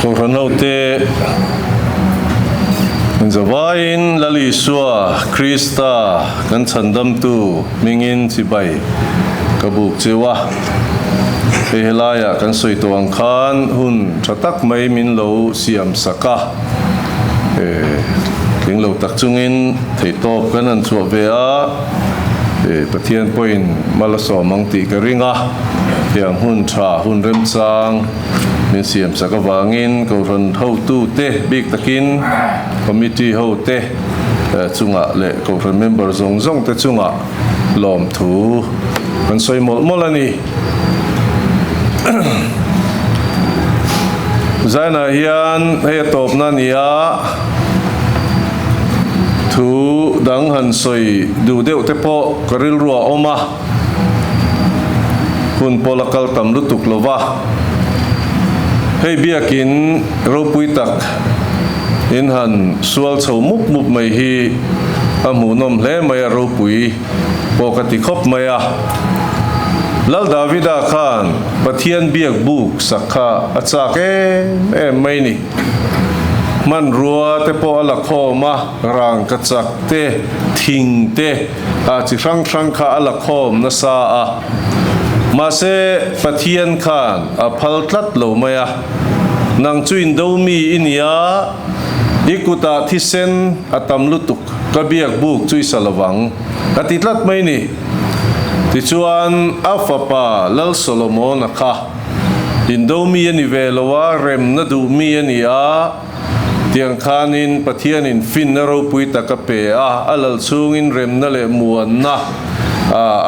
Kohhran hote zavaiin Lal Isua Krista kan chhandamtu hmingin chibai ka buk cheu a. Hei helaiah kan sawi tawh ang khan hun tha tak mai min lo siam sak a. Tling lo tak chungin theihtawp kan han chhuah ve a. Pathian pawhin mal a sawm ang tih ka ring a. Tiang hun tha hun remchang. Min siam sak avangin Kohhran hotute bik takin Committee hote chungah leh Kohhran member zawng zawng te chungah lawmthu kan sawi mawlh mawlh a ni. Zainah hian hei a tawpna a ni a, thu dang han sawi duh deuh te pawh ka rilru a awm a. Hun pawh la kal tam lutuk lo va, hei biakin ropui tak in han sual chho mup mup mai hi a hmuhnawm hle mai a, ropui pawh ka ti khawp mai a. Lal Davida khan Pathian biak buk sak kha a chak em em mai ni. Hmanrua te pawh a la khawm a, rangkachak te, thing te, a chi hrang hrang kha a la khawm nasa a, mahse Pathian khan a phal tlat lo mai a, Nang chu indo mi i nia, i kutah thisen a tam lutuk, ka biak buk chu i sa lovang, a ti tlat mai ni. Tichuan a fapa Lal Solomona kha indo mi a ni ve lo a, remna duh mi a ni a, Tiang khanin Pathianin finna ropui tak a pe a, a lal chhungin remna leh muanna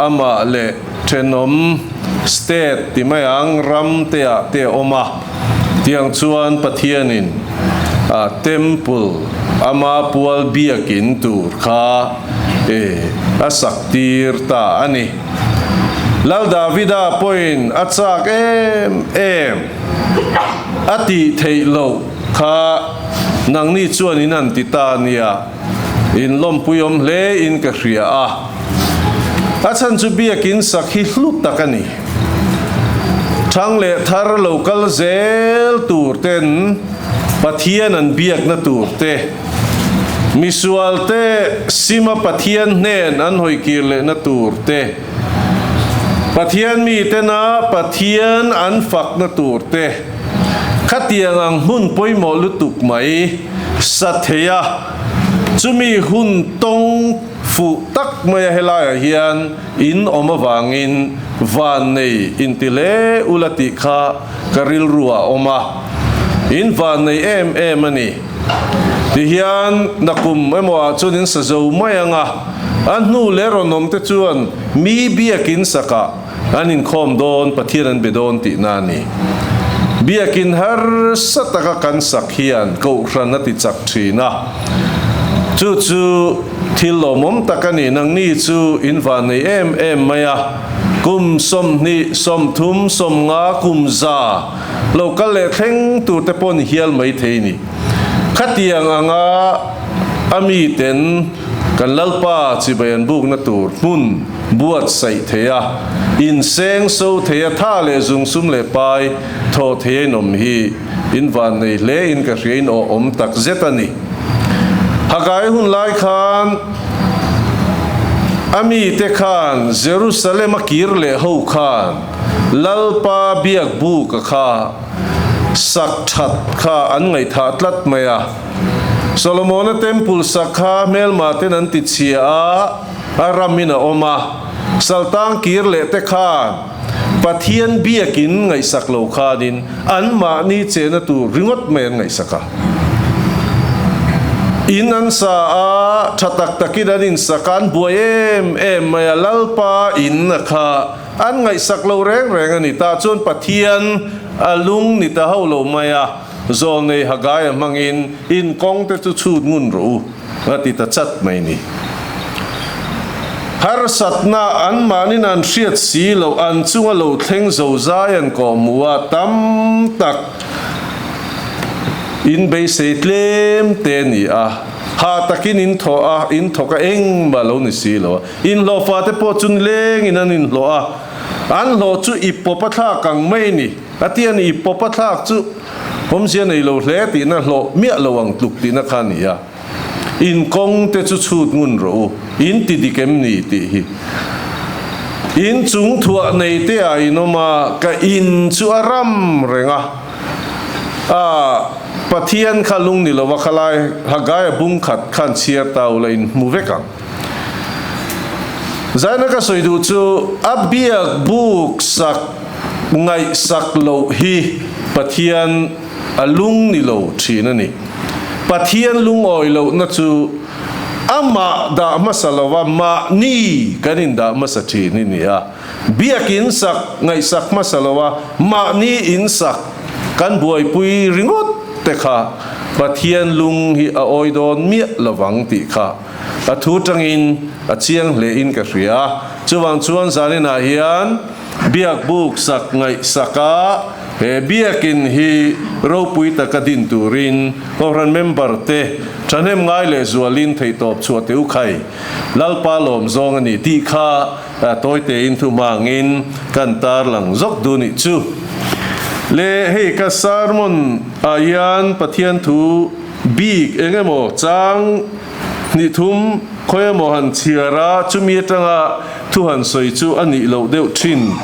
amah leh thenawm state ti mai ang ram te ah te a awm a. Tiang chuan Pathianin temple ama pual biakin tur kha a sak tir ta a ni. Lal Davida pawhin a chak em em. A tih theih loh kha nangni chuan in han ti ta a nia, in lawmpui awm hle in ka hria a. A chhan chu biakin sak hi hlu tak a ni. Thang leh thar lo kal zel tur ten Pathian an biakna tur te, misual te sima Pathian hnen an hawikir lehna tur te, Pathian mitena Pathian an fakna tur te, khatiang ang hmun pawimawh lutuk mai sa thei a, chumi hun tawng fuh tak maia helaiah hian in awm avangin van nei inti hle ula tih kha ka rilru ah awm a, in van nei em em a ni. Tihian nakum emaw ah chuan in sa zo mai ang a. A hnu leh rawnawm te chuan mi biakin sakah an inkhawm dawn, Pathian an be dawn tihna a ni. Biakin harsa taka kan sak hian kohhran a ti chak thin a, chu chu thil lawmawm tak a ni. Nangni chu in van nei em em mai a, kum 20, 30, 50, kum 100 lo kal leh thleng tur te pawh ni hial mai thei ni. Khatiang anga a miten Kan Lalpa chibai an bukna tur hmun buatsaih thei a, inseng so thei a, tha leh zung sum leh pai thaw thei a inawm hi in van nei hle in ka hria in aw awm tak zet a ni. Hagai hun lai khan a mite khan Jerusalem a kir leh ho khan Lalpa biak buka kha sak that kha an ngaihthah tlat mai a. Solomona Temple sak kha hmelma ten an ti chhia a, a ramin a awm a. Saltang kir leh te khan Pathian biakin ngaihsak lo khanin anmahni chehna tur ringawt mai an ngaihsak a. In an sa a, tha tak takin an insak a, an buai em em mai a, Lalpa in a kha an ngaihsak lo reng reng a ni. Tah chuan Pathian a lung ni ta ho lo mai a. Zawlnei Hagaia hmangin in kawng te chu chhut ngun rawh u, a ti ta chat mai ni. Harsatna an mahnin an hriat si loh an chunga lo thleng zo zai an kawh hmu a, tam tak in beisei tlem te a ni a, hah takin in thawh a, in thawk a engmah lo ni si lo a, inhlawhfa te pawh chu nilengin an inhlawh a, an hlawh chu i pawp a thlak ang mai ni. A ti a ni, pawpa thlak chu Awmzia nei lo hle tihna hlawh miah lo ang tluk tihna kha a ni a. In kawng te chu chhut ngun rawh u, in ti dik em ni tih hi. In chung thuah nei te ah in awm a, ka in chu a ram reng a. A, Pathian kha lung ni lova khalai Hagaia bung khat khan chhiar ta ula in hmu vek ang. Zaina ka sawi duh chu a biak buk sak ngaihsak loh hi Pathian a lung ni lo thin a ni. Pathian lungawi lohna chu amah dah hmasa lova mahni kan indah hmasa thin hi ni a. Biak in sak ngaihsak hmasa lova mahni in sak kan buaipui ringawt te kha Pathian lung hi a awi dawn miah lovang tih kha a thu tangin a chiang hlein ka hria. Chuvang chuan zaninah hian Biak buk sak ngaihsak a he biakin hi ropui taka din turin Kohhran member te thahnem ngai leh zualin theihtawp chhuah teh u khai Lalpa lawm zawng a ni tih kha tawi tein thu hmangin kan tarlang zawk duh nih chu. Le hei ka sermon ah hian Pathian thu bik eng emaw chang hnih thum khawi emaw han chhiar a, chumi atanga thu han sawi chu a nih loh deuh thin,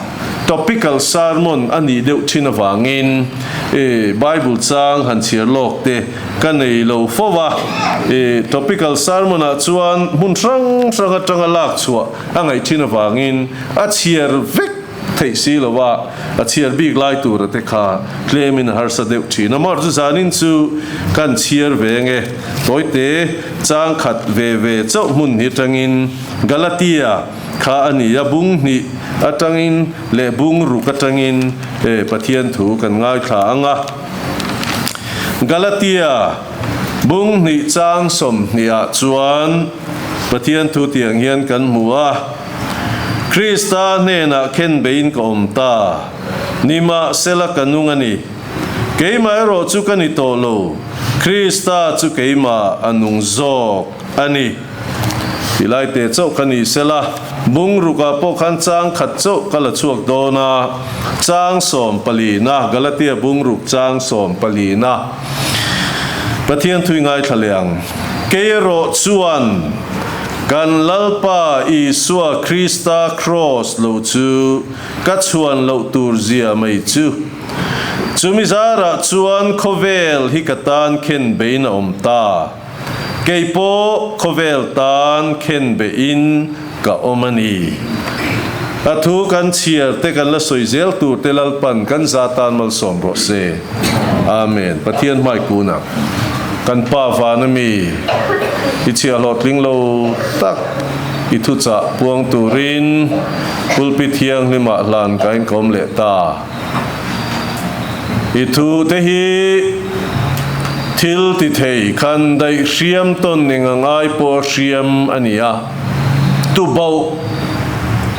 topical sermon a nih deuh thin avangin e Bible chang han chhiar lawk te ka nei lo fo va. E topical sermon ah chuan hmun hrang hrang atanga lak chhuah a ngaih thin avangin a chhiar vek theih si lo a, a chhiar bik lai tura te kha tlemin a harsa deuh thin a. Mar chu zanin chu kan chhiar ve nge tawite chang khat ve ve chauh hmun hi atangin Galatia kha a ni a, bung hnih atangin leh bung ruk atangin e Pathian thu kan ngaithla ang a. Galatia bung hnih chang 20 ah chuan Pathian thu tiang hian kan hmu a. Krista hnenah khen beiin ka awm ta. Nimahsela ka nung a ni. Keimah erawh chu ka ni tawh lo, Krista chu keimah a nung zawk a ni. Ti lai te chauh ka ni sela, bungrukah pawh khan chang khat chauh ka la chhuak dawn a, chang sawm palina, Galatia bungruk chang sawm palina. Pathian thui ngaithla leh ang. Kei erawh chuan kan Lalpa Isua Krista kraws lo chu ka chhuan loh tur zia mai chu. Chumi zarah chuan khawvel hi ka tan khen bein a awm ta. Kei pawh khawvel tan khen bein ka awm a ni. A thu kan chhiar te kan la sawi zel tur te Lalpan kan za tan malsawm rawh se. Amen. Pathian hmai kunah kan Pa van ami i chhiah hlawhtling lo tak i thuchah puang turin pulpit thianghlimah hlan ka inkawm leh ta. I thu te hi thil ti thei khan daih hriam tawn ning ang ai pawh hriam a ni a. Tubauh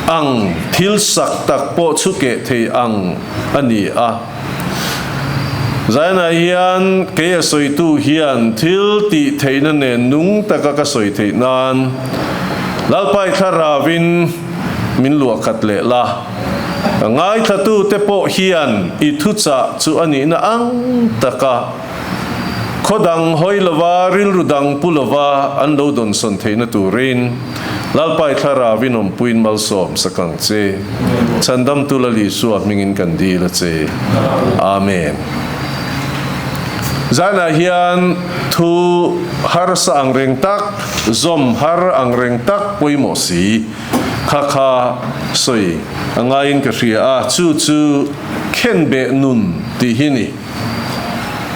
ang thil sak tak pawh chu keh thei ang a ni a. Zainah hian kei a sawitu hian thil tih theihna nen nung taka ka sawi theih nan Lalpai thlarauin min luah khat leh la. Ka ngaithlatute pawh hian i thuchah chu a nihna ang taka Khaw dang hawi lova, rilru dang pu lova an lo dawnsawn theihna turin Lalpai Thlarau in awmpuiin malsawm sak ang che. Chhandamtu Lal Isua hmingin kan dil a che. Amen. Zanah hian thu harsa ang reng tak, zawm har ang reng tak pawimawh si kha kha sawi a ngaiin ka hria a, chu chu khenbeh nun tih hi ni.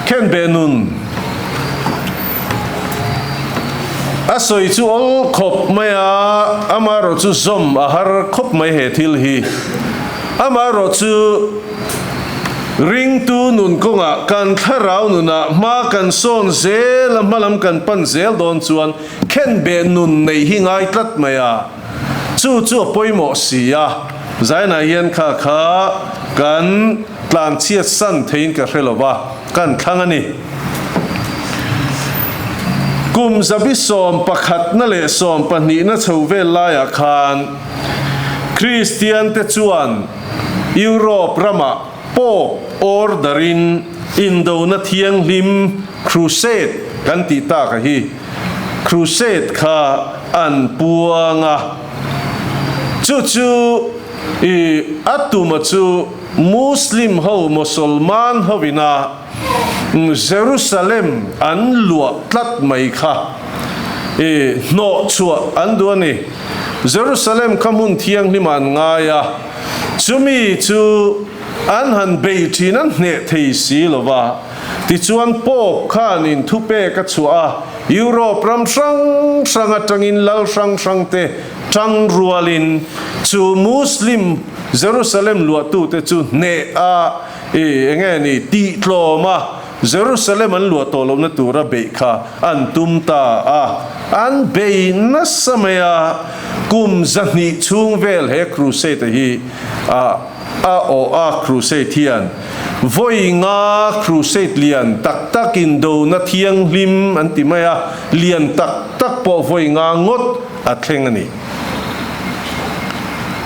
Khenbeh nun a sawi chu awl khawp mai a, amaherawh chu zawm a har khawp mai he thil hi. Amaherawh chu ringtu nun kawngah kan thlarau nunah hma kan sawn zel a, hmalam kan pan zel dawn chuan khenbeh nun neih hi ngai tlat mai a, chu chu a pawimawh si a, Zainah hian kha kha kan Tlanchhiat san theiin ka hre lova, kan thlang a ni. Kum zabi 11na leh 12na chho vel laiah khan Kristiante chuan Europe ramah Pope order-in Indona Thianghlim, Crusade, kan tih tak a hi. Crusade kha an puang a, chu chu i a tuma chu Muslim ho, Mosolman ho ina Jerusalem an luah tlat mai kha i hnawh chhuah an duh a ni. Jerusalem kha hmun thianghlim ah an ngai a, chumi chu an han bei thin an hneh thei si lo va. Tichuan Pope khanin thupek a chhuah a, Europe ram hrang hrang atangin lal hrang hrangte tang rualin chu Muslim Jerusalem luahtute chu hneh a, i enge ni tihtlawm a, Jerusalem an luah tawh lohna tura beih kha an tum ta a. An bei nasa mai a, kum 200 chhung vel he crusade hi a a awh a, crusade hian vawi nga crusade lian tak tak indona thianghlim an ti mai a, lian tak tak pawh vawi nga ngawt a thleng a ni.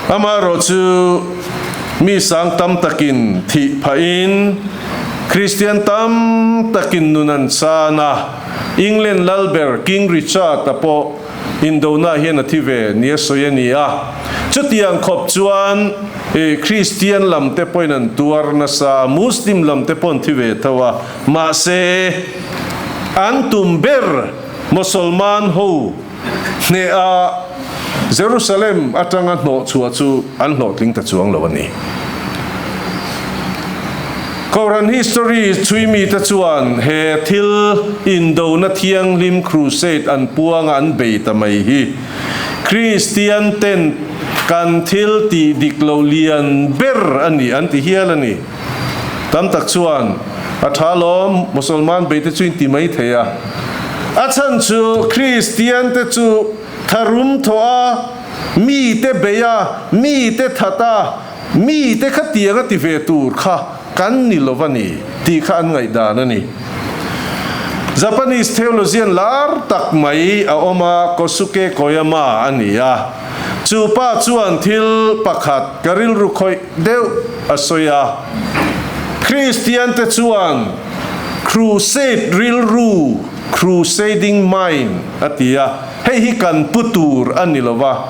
Amaherawh chu mi sang tam takin thih phahin Kristian tam takin nun an chan a, England lalber King Richard-a pawh indona hian a thi ve nia sawi a ni a. Chutiang khawp chuan Kristian lam te pawhin an tuar nasa, Muslim lam te pawh an thi ve tho a, mahse an tum ber Mosolman ho Hneha Jerusalem atanga hnawh chhuah chu an hlawhtling ta chuang lo a ni. Kohhran history chhui mite chuan he thil indona thianghlim crusade an puanga an bei ta mai hi Kristian ten kan thil tih dik lo lian ber a ni an ti hial a ni. Tam tak chuan a tha lawm, Musalman beite chu in ti mai thei a. A chhan chu Kristian te chu tharum thawh a, mi te bei a, mi te that a, mi te kha tiang a ti ve tur kha kan ni lo va ni tih kha an ngaihdan a ni. Japanese theologian lar tak mai a awm a, Kosuke Koyama a ni a. Chu pa chuan thil pakhat ka rilru khawih deuh a sawi a, Kristiante chuan crusade rilru, crusading mind, a ti a, hei hi kan pu tur a ni lo va,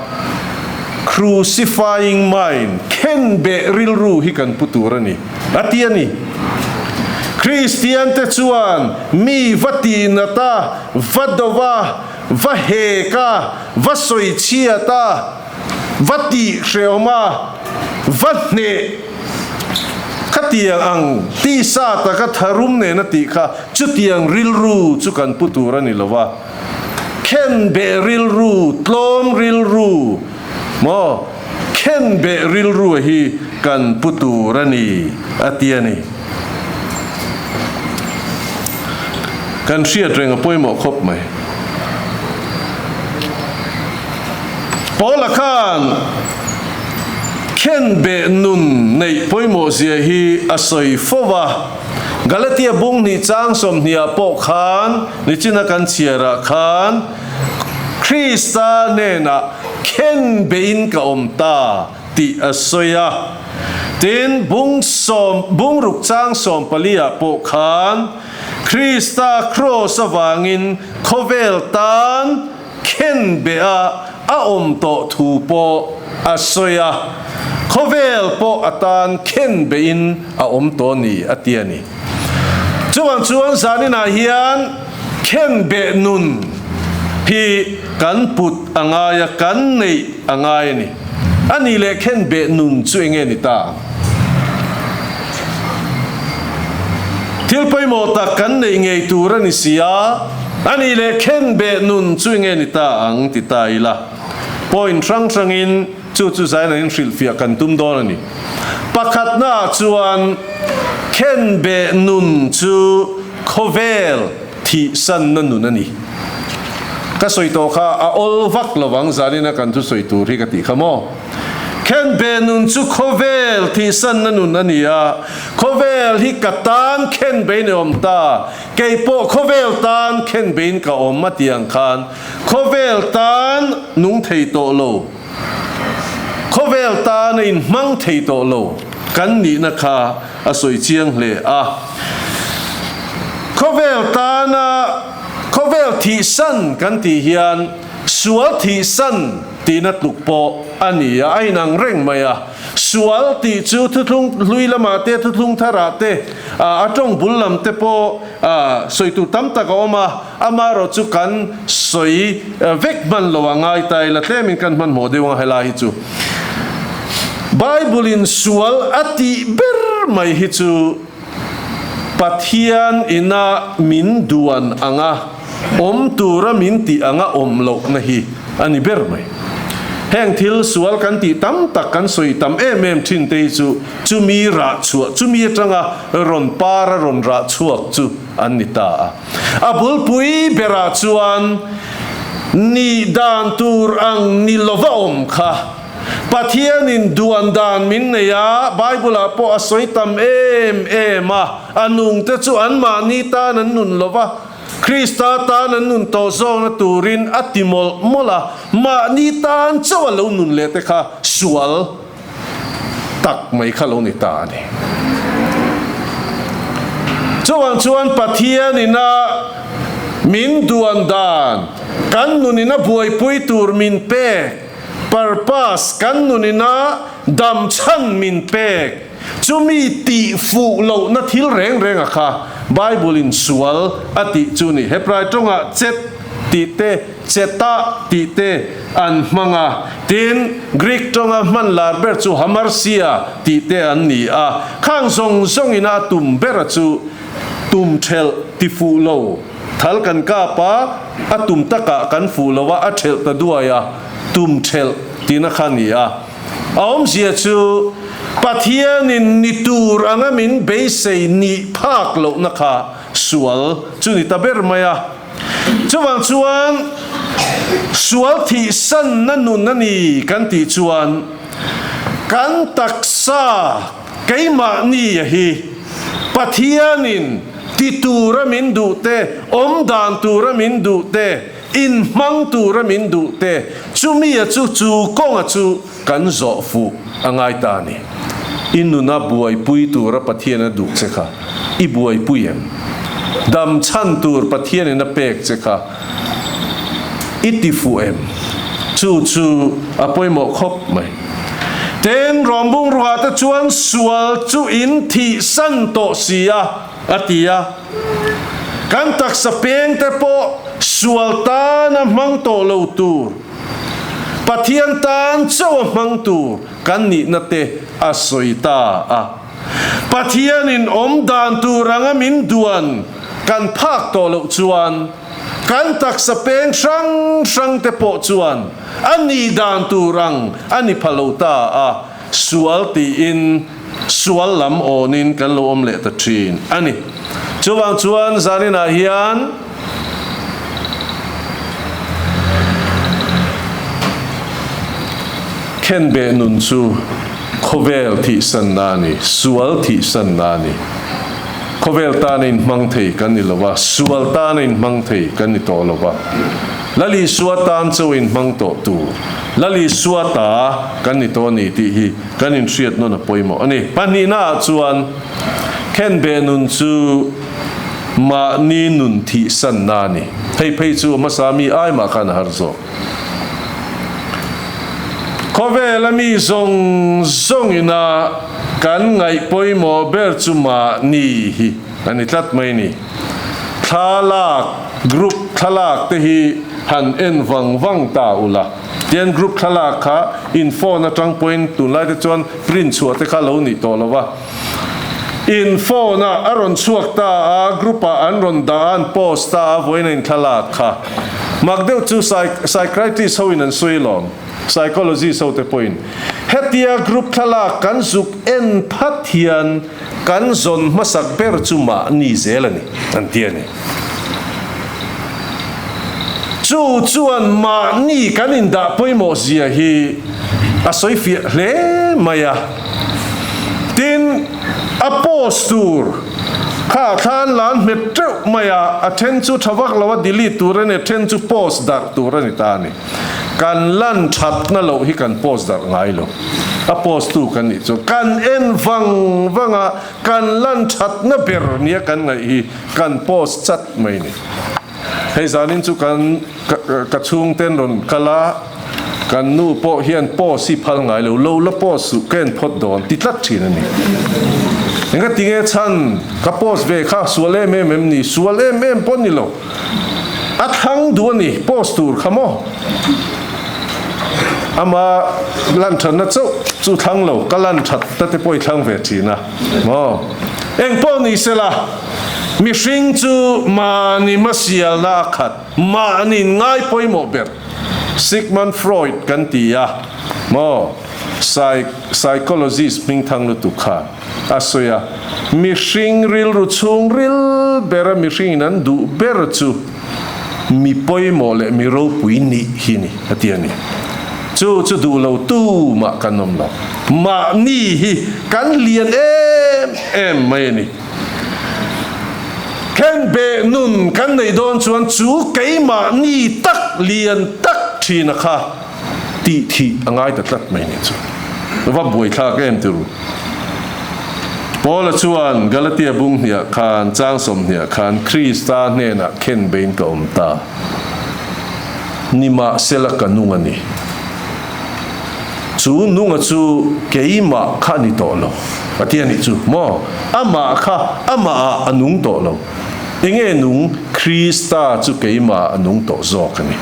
crucifying mind, khenbeh rilru hi kan pu tur a ni, a ti a ni. Kristiante chuan mi va tihnat a, va do va, va hek a, va sawi chhiat a, va tih hrehawm a, va hneh khatiang ang tisa taka tharum nena tih kha chutiang rilru chu kan pu tur a ni lo a, khenbeh rilru, tlawm rilru maw, khenbeh rilru hi kan pu tur a ni a ti a ni. Kan hriat reng a pawimawh khawp mai. Paula khan khenbeh nun neih pawimawh zia hi a sawi fo va. Galatia bung hnih chang sawmhniah pawh khan nichina kan chhiarah khan Krista hnenah khenbehin ka awm ta tih a sawi a. Tin, bung sawm bungruk chang sawmpaliah pawh khan Krista kraws avangin khawvel tan khenbeh a a awm tawh thu pawh a sawi a, khawvel pawh a tan khenbehin a awm tawh ni a ti a ni. Chuvang chuan zaninah hian khenbeh nun hi kan put a ngai a, kan neih a ngai a ni. A nih leh khenbeh nun chu enge ni ta ang? Thil pawimawh tak kan neih ngei tur a ni si a, a nih leh khenbeh nun chu enge ni ta ang ti ta ila. Point hrang hrangin chu chu zain an inhrilhfiah kan tum dawn a ni. Pakhatnaah chuan khenbeh nun chu khawvel thihsanna nun a ni. Ka sawi tawh kha a awl vak lovang zanina kan thusawi tur hi ka tih kha maw? Khenbe nun chu khawvel thihsanna nun a ni a, khawvel hi ka tan khenbein i awm ta, kei pawh khawvel tan khenbein ka awm a ti ang khan khawvel tan nung thei tawh lo, khawvel tan a inhmang thei tawh lo kan nihna kha a sawi chiang hle a. Khawvel tana khawvel thihsan kan tih hian sual thihsan tihna tluk pawh a ni a, a inang reng mai a. Sual tih chu thuthlung hlui lamah te, thuthlung tharah te, a tawng bul lam te pawh sawi tur tam tak a awm a, amaherawh chu kan sawi vek hman lo a ngai ta ila tlemin kan hmanhmawh deuh ang helai hi chu. Bible-in sual a tih ber mai hi chu Pathian ina min duan anga awm tura min tih anga awm lohna hi a ni ber mai. Heng thil sual kan tih tam tak kan sawi tam em em thin te hi chu chumi rah chhuah, chumi atanga rawn para rawn rah chhuak chu an ni ta a. A bulpui berah chuan nih dan tur ang ni lova awm kha Pathianin duan dan min nei a, Bible-ah pawh a sawi tam em em a, a nungte chu anmahni tan an nun lo va, Krista tan an nun tawh zawkna turin a ti mawlh mawlh a, mahni tan chauh a lo nun leh te kha sual tak mai kha lo ni ta a ni. Chuvang chuan Pathianin a min duan dan, kan nunin a buaipui tur min pek, Purpose, kan nunina dam chhan min pek, chumi tih fuh lohna thil reng reng a kha Bible in sual a tih chu ni. Hebrai tawngah chet tih te, chetah tih te an hmang a, tin Greek tawnga hman lar ber chu hamarsia tih te an ni a. Khang zawng zawngina a tum bera chu tum thelh ti fuh lo. Thal kan kap a, a tum takah kan fuh lo a, a thelh ta duai a, tum thelh tihna kha a ni a. A awmzia chu Pathianin ni tur anga min beisei nih phak lohna kha sual chu ni ta ber mai a. Chuvang chuan sual thihsanna nun a ni kan tih chuan kan taksa keimahni a hi Pathianin ti tura min duh te, awm dan tura min duh te, inhmang tura min duh te, chumi a chu chu kawnga chu kan zawh fuh a ngai ta a ni. I nuna buaipui tura Pathian a duh che kha i buaipui em? Dam chhan tur Pathianin a pek che kha i ti fuh em? Chu chu a pawimawh khawp mai. Tin, Rawmbung ruah te chuan sual chu in thihsan tawh si a, a ti a. Kan taksa peng te pawh sual tana hmang tawh lo tur, Pathian tan chauh a hmang tur kan nihna te a sawi ta a. Pathianin awm dan tur anga min duan kan phak tawh loh chuan kan taksa peng hrang hrang te pawh chuan A nih dan tur ang a ni pha lo ta a, sual tiin sual lam awnin kan lo awm leh ta thin a ni. Chuvang chuan zaninah hian khenbeh nun chu khawvel thihsanna a ni, sual thihsanna a ni. Khawvel tana inhmang thei kan ni lo a, sual tana inhmang thei kan ni tawh lo va. Lal Isua tan chauh inhmang tawh tur, Lal Isua ta kan ni tawh a ni tih hi kan inhriat nawn a pawimawh a ni. Pahnihnaah chuan khenbeh nun chu mahni nun thihsanna a ni. Hei phei chu a hmasa mi ai mah khan a har zawk. Khawvela mi zawng zawngina kan ngaih pawimawh ber chu mahni hi a ni tlat mai ni. Thlalak, group thlalak te hi han en vang vang ta ula. Tian group thlalak kha in phone atang pawhin tunlai te chuan print chhuah te kha lo nih tawh lo va. In phone ah a rawn chhuak ta a, group ah an rawn dah a, an post ta a, vawiin a in thlalak kha. Mak deuh chu psychiatrist ho in an sawi lawm, psychologist ho te pawhin. Hetia group thlalak kan zuk en phat hian kan zawn hmasak ber chu mahni zel a ni, an ti a ni. Chu chuan mahni kan indah pawimawh zia hi a sawi fiah hle mai a. Tin, a post tur kha thlan lan hmet teuh mai a, a then chu tha vak lo a delete tur a ni, a then chu post darh tur a ni ta a ni. Kan lan thatna loh hi kan post darh ngai lo. A post tu kan nih chuan kan en vang vang a, kan lan thatna ber nia kan ngaih hi kan post chat mai ni. Hei zanin chu kan ka chhungten rawn kal a, kan nu pawh hian post hi phal ngai lo, lo la post suh ka en phawt dawn ti tlat thin a ni. Engatinge chhan ka post ve kha sual em em em ni, sual em em pawh ni lo. A thlang duh a ni, post tur kha maw? Ama lan thatna chauh chu thlang lo, ka lan that ta te pawh i thlang ve thin a maw? Eng pawh ni sela, mihring chu mahni hmasialna a khat, mahni ngai pawimawh ber. Sigmund Freud kan ti a maw? Psychologist hmingthang lutuk kha. A sawi a, Mihring rilru chhungril bera mihringin an duh ber chu mi pawimawh leh mi ropui nih hi ni, a ti a ni. Chu chu duh lo tu mah kan awm lo. Mahni hi kan lian em em mai a ni. Khenbeh nun kan neih dawn chuan chu keimahni tak lian tak thina kha tih thih a ngai ta tlat mai nih chu. Va buaithlak em ti ru. Paula chuan Galatia bung hniah khan chang sawmhniah khan Krista hnenah khen bein ka awm ta. Nimahsela ka nung a ni. Chu nunga chu keimah kha a ni tawh lo. A ti a nih chu maw? Amah kha amahah a nung tawh lo. Enge nung? Krista chu keimahah a nung tawh zawk a ni.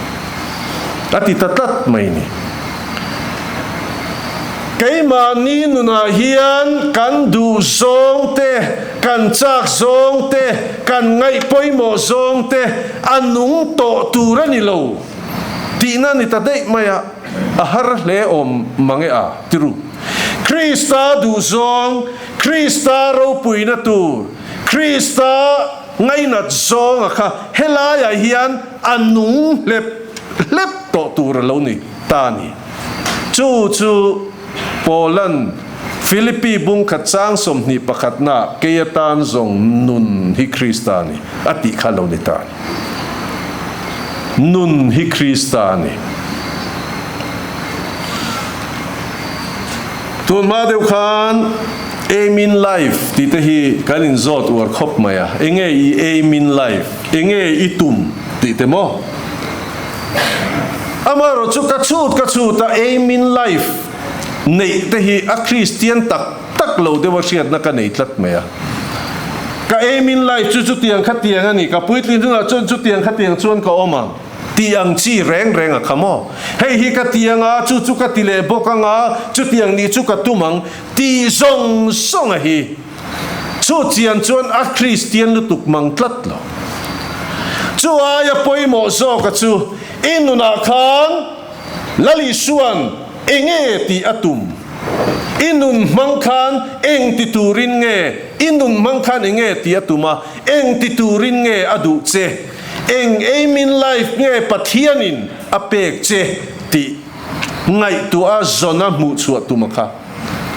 A ti ta tlat mai ni. Keimahni nunah hian kan duh zawng te, kan chak zawng te, kan ngaih pawimawh zawng te a nung tawh tur a ni lo tihna ni ta daih mai a, a har hle awm mange a ti ru. Krista duh zawng, Krista ropuina tur, Krista ngainat zawnga kha helaiah hian a nung hlep hlep tawh tur a lo ni ta a ni. Chu chu Paula'n Philippi bungkhat chang 21 na kei atan zawng nun hi Krista a ni a tih kha lo ni ta a ni. Nun hi Krista a ni. Tun hma deuh khan aim in life tih te hi kan inzawt uar khawp mai a, enge i aim in life? Enge i tum tih te maw? Amaherawh chu ka chhut ka chhut a aim in life neih te hi a Kristian tak tak lo deuh a hriatna ka nei tlat mai a. Ka aim in life chu chutiang khatiang a ni, ka puitlin hunah chuan chutiang khatiang chuan ka awm ang tih ang chi reng reng a kha maw? Hei hi ka ti anga chu chu ka ti leh bawk anga chutiang nih chu ka tum ang tih zawng zawng a hi. Chu chian chuan a Kristian lutuk mang tlat lo. Chu aia pawimawh zawka chu i nunah khan Lal Isua'n enge tih a tum? I nun hmang khan eng ti turin nge? I nun hmang khan enge tih a tum a, eng ti turin nge a duh che? Eng aim in life nge Pathianin a pek che tih ngaihtuah a zawn a hmuhchhuah tum a kha?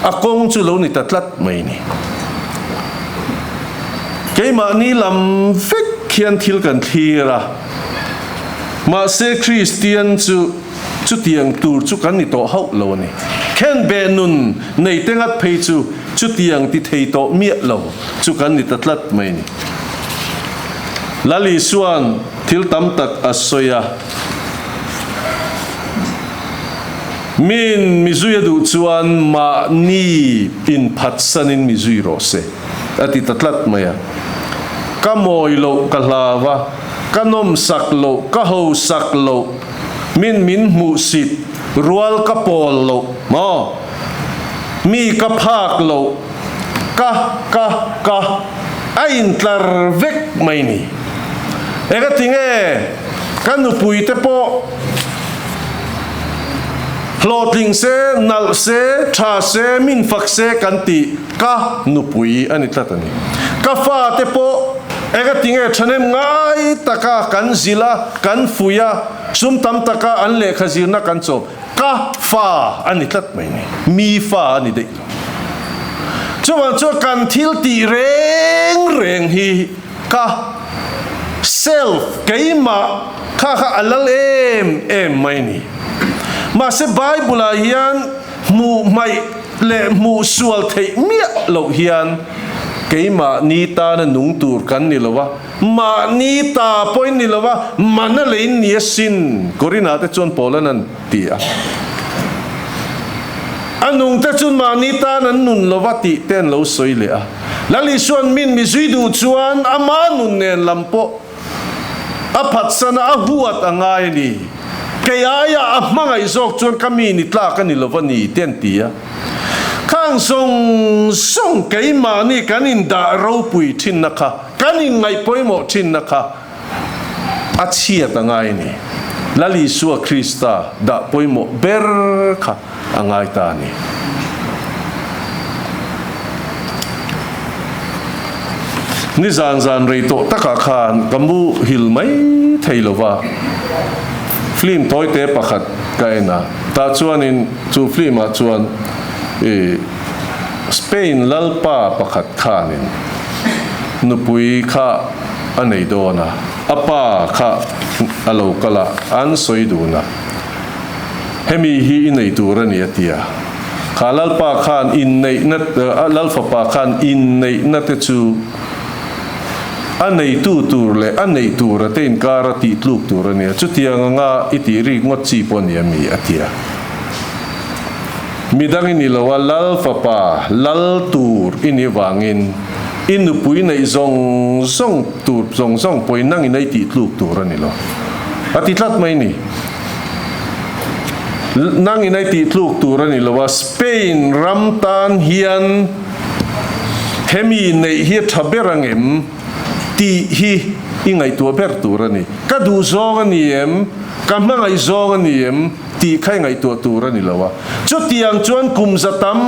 A kawng chu lo ni ta tlat mai ni. Keimahni lam vek hian thil kan thlir a, mahse Kristian chu chutiang tur chu kan ni tawh hauh lo a ni. Khenbeh nun nei te ngat phei chu chutiang ti thei tawh miah lo chu kan ni ta tlat mai ni. Lal Isua'n thil tam tak a sawi a. Min mizui a duh chuan mahni inphatsanin mizui rawh se, a ti ta tlat mai a. Ka mawi loh ka hlau a, ka nawmsak loh, ka hosak loh, min min hmuhsit, rual ka pawl loh, maw? Mi ka phak loh, ka, ka, ka, a intlar vek mai ni. Engatinge ka nupuite pawh. Hlawhtling se, nalh se, tha se, min fak se kan tih ka nupui a ni tlat a ni. Ka fate pawh enga tinge thahnem ngai taka kan zilh a, kan fuih a, sum tam taka an lehkha zirna kan chawp ka fa a ni tlat mai ni. Mi fa a ni daih lo. Chuvang chuan kan thil tih reng reng hi Ka self, keimah, kha kha a lal em em mai ni. Mahse Bible-ah hian hmuh hmaih leh hmuh sual theih miah loh hian keimahni tana nung tur kan ni lo a, mahni ta pawhin ni lo a, mana leiin ni asin, Korinah te chuan Paula'n an ti a. A nungte chu mahni tan an nun lo va tih te an lo sawi leh a. Lal Isua'n min mi zui duh chuan ama nun nen lam pawh a phatsan a, a huat a ngai a ni. Kei aia a hmangaih zawk chuan ka mi ni tlak a ni lo va ni te an ti a. Khang zawng zawng keimahni kan indah ropui thinna kha, kan inngaih pawimawh thinna kha, A chhiat a ngai a ni. Lal Isua Krista dah pawimawh ber kha a ngai ta a ni. Nizan zan rei tawh takah khan ka mu hil mai thei lo va, film tawite pakhat ka en a, tah chuanin chu film ah chuan i Spain lalpa pakhat khanin nupui kha a nei dawn a, a pa kha a lo kal a, an sawi dun a, Hemi hi i nei tur a ni a ti a. Kha Lalpa khan inneihna, Lalfapa khan inneihna te chu a neitu tur leh a neih tura te inkar a tih tluk tur a ni a, chutiang anga i tih rik ngawt chi pawh a ni a mi a ti a. Midang i ni lo a, Lalfapa lal tur i nih vangin i nupui neih zawng zawng tur zawng zawng pawhin nangin a i tih tluk tur a ni lo. A ti tlat mai ni. Nangin a i tih tluk tur a ni lo a, Spain ram tan hian hemi neih hi a tha ber ang em tih hi i ngaihtuah ber tur a ni. Ka duh zawng a ni em? Ka hmangaih zawng a ni em? Tih kha i ngaihtuah tur a ni lo a. Chutiang chuan kum za tam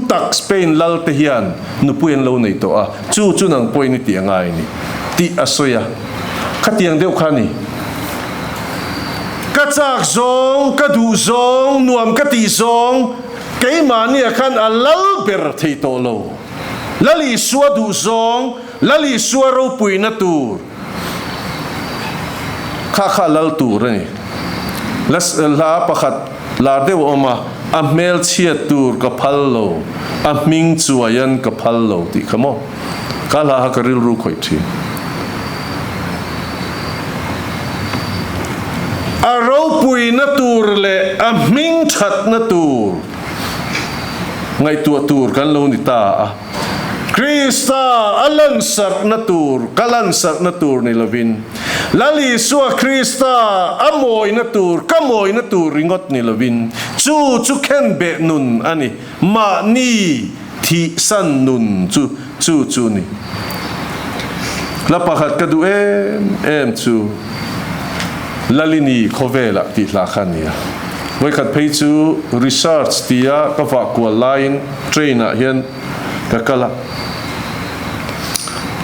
tak Spain lal te hian nupui an lo nei tawh a, chu chu nang pawhin i tih a ngai a ni tih a sawi a. Khatiang deuh kha a ni. Ka chak zawng, ka duh zawng, nuam ka tih zawng, keimahnia khan a lal ber thei tawh lo. Lal Isua duh zawng, Lal Isua ropuina tur. Kha kha lal tur a ni. La hla pakhat lar deuh a awm a, a hmel chhiat tur ka phal lo, a hming chuaian ka phal lo tih kha maw? Ka hla kha ka rilru khawih thin. A ropuina tur leh a hming thatna tur ngaihtuah tur kan lo ni ta a. Krista a lansarhna tur, ka lansarhna tur ni lovin, Lal Isua Krista a mawina tur, ka mawina tur ringawt ni lovin, chu chu khenbeh nun a ni, mahni thihsan nun chu chu chu ni. Hla pakhat ka duh em em chu Lalini khawvelah tih hla kha a ni a. Vawikhat phei chu research tia ka vah kual laiin train ah hian ka kal a,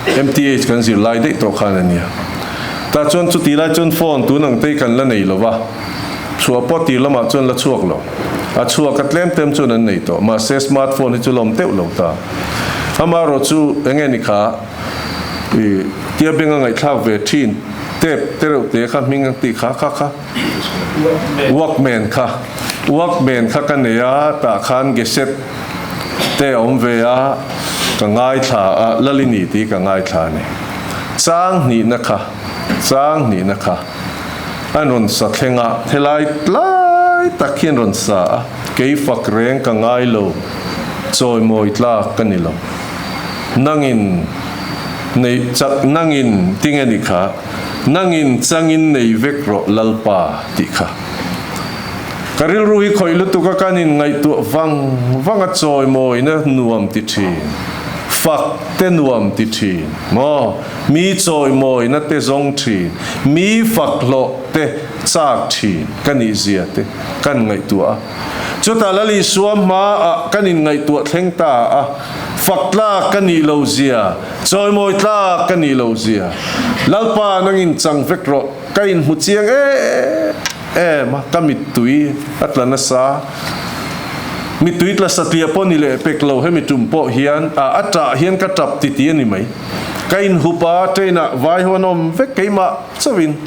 MTH kan zir lai daih tawh khan a nia. Tah chuan chuti lai chuan phone tun ang te kan la nei lo va, chhuah pawh tir lamah chuan la chhuak lo. A chhuak a tlem tlem chuan an nei tawh, mahse smartphone hi chu lawm teuh lo ta. Amaherawh chu enge ni kha i tia benga ngaihthlak ve thin tep te reuh te kha hming ang tih kha kha kha. Walkman kha Walkman kha ka nei a, tah khan geset te a awm ve a, ka ngaithla a, Lalini tih ka ngaithla a ni. Chang hnihna kha, chang hnihna kha an rawn sa thleng a, helai tlai tak hi an rawn sa a, kei fak reng ka ngai lo, chawimawi tlak ka ni lo. Nangin nei chak nangin tinge ni kha? Nangin changin nei vek rawh Lalpa tih kha. Ka rilru hi khawih lutuk a kan in ngaihtuah vang vang a chawimawina nuam ti thin, fak te nuam ti thin maw, mi chawimawina te zawng thin, mi fak hlawh te chak thin ka nih zia te kan ngaihtuah a. Chutah Lal Isua hmaah kan in ngaihtuah thleng ta a, fak tlak ka nih lo zia, Chawimawi tlak ka nih lo zia. Lalpa nangin chang vek rawh, ka inhmu chiang em em a, ka mittui a tla nasa. Mittui tla satliah pawh ni leh pek lo, hemi tum pawh hian a a tah hian ka tap ti ti a ni mai. Ka inhup a, train ah vai ho an awm vek keimah chauhin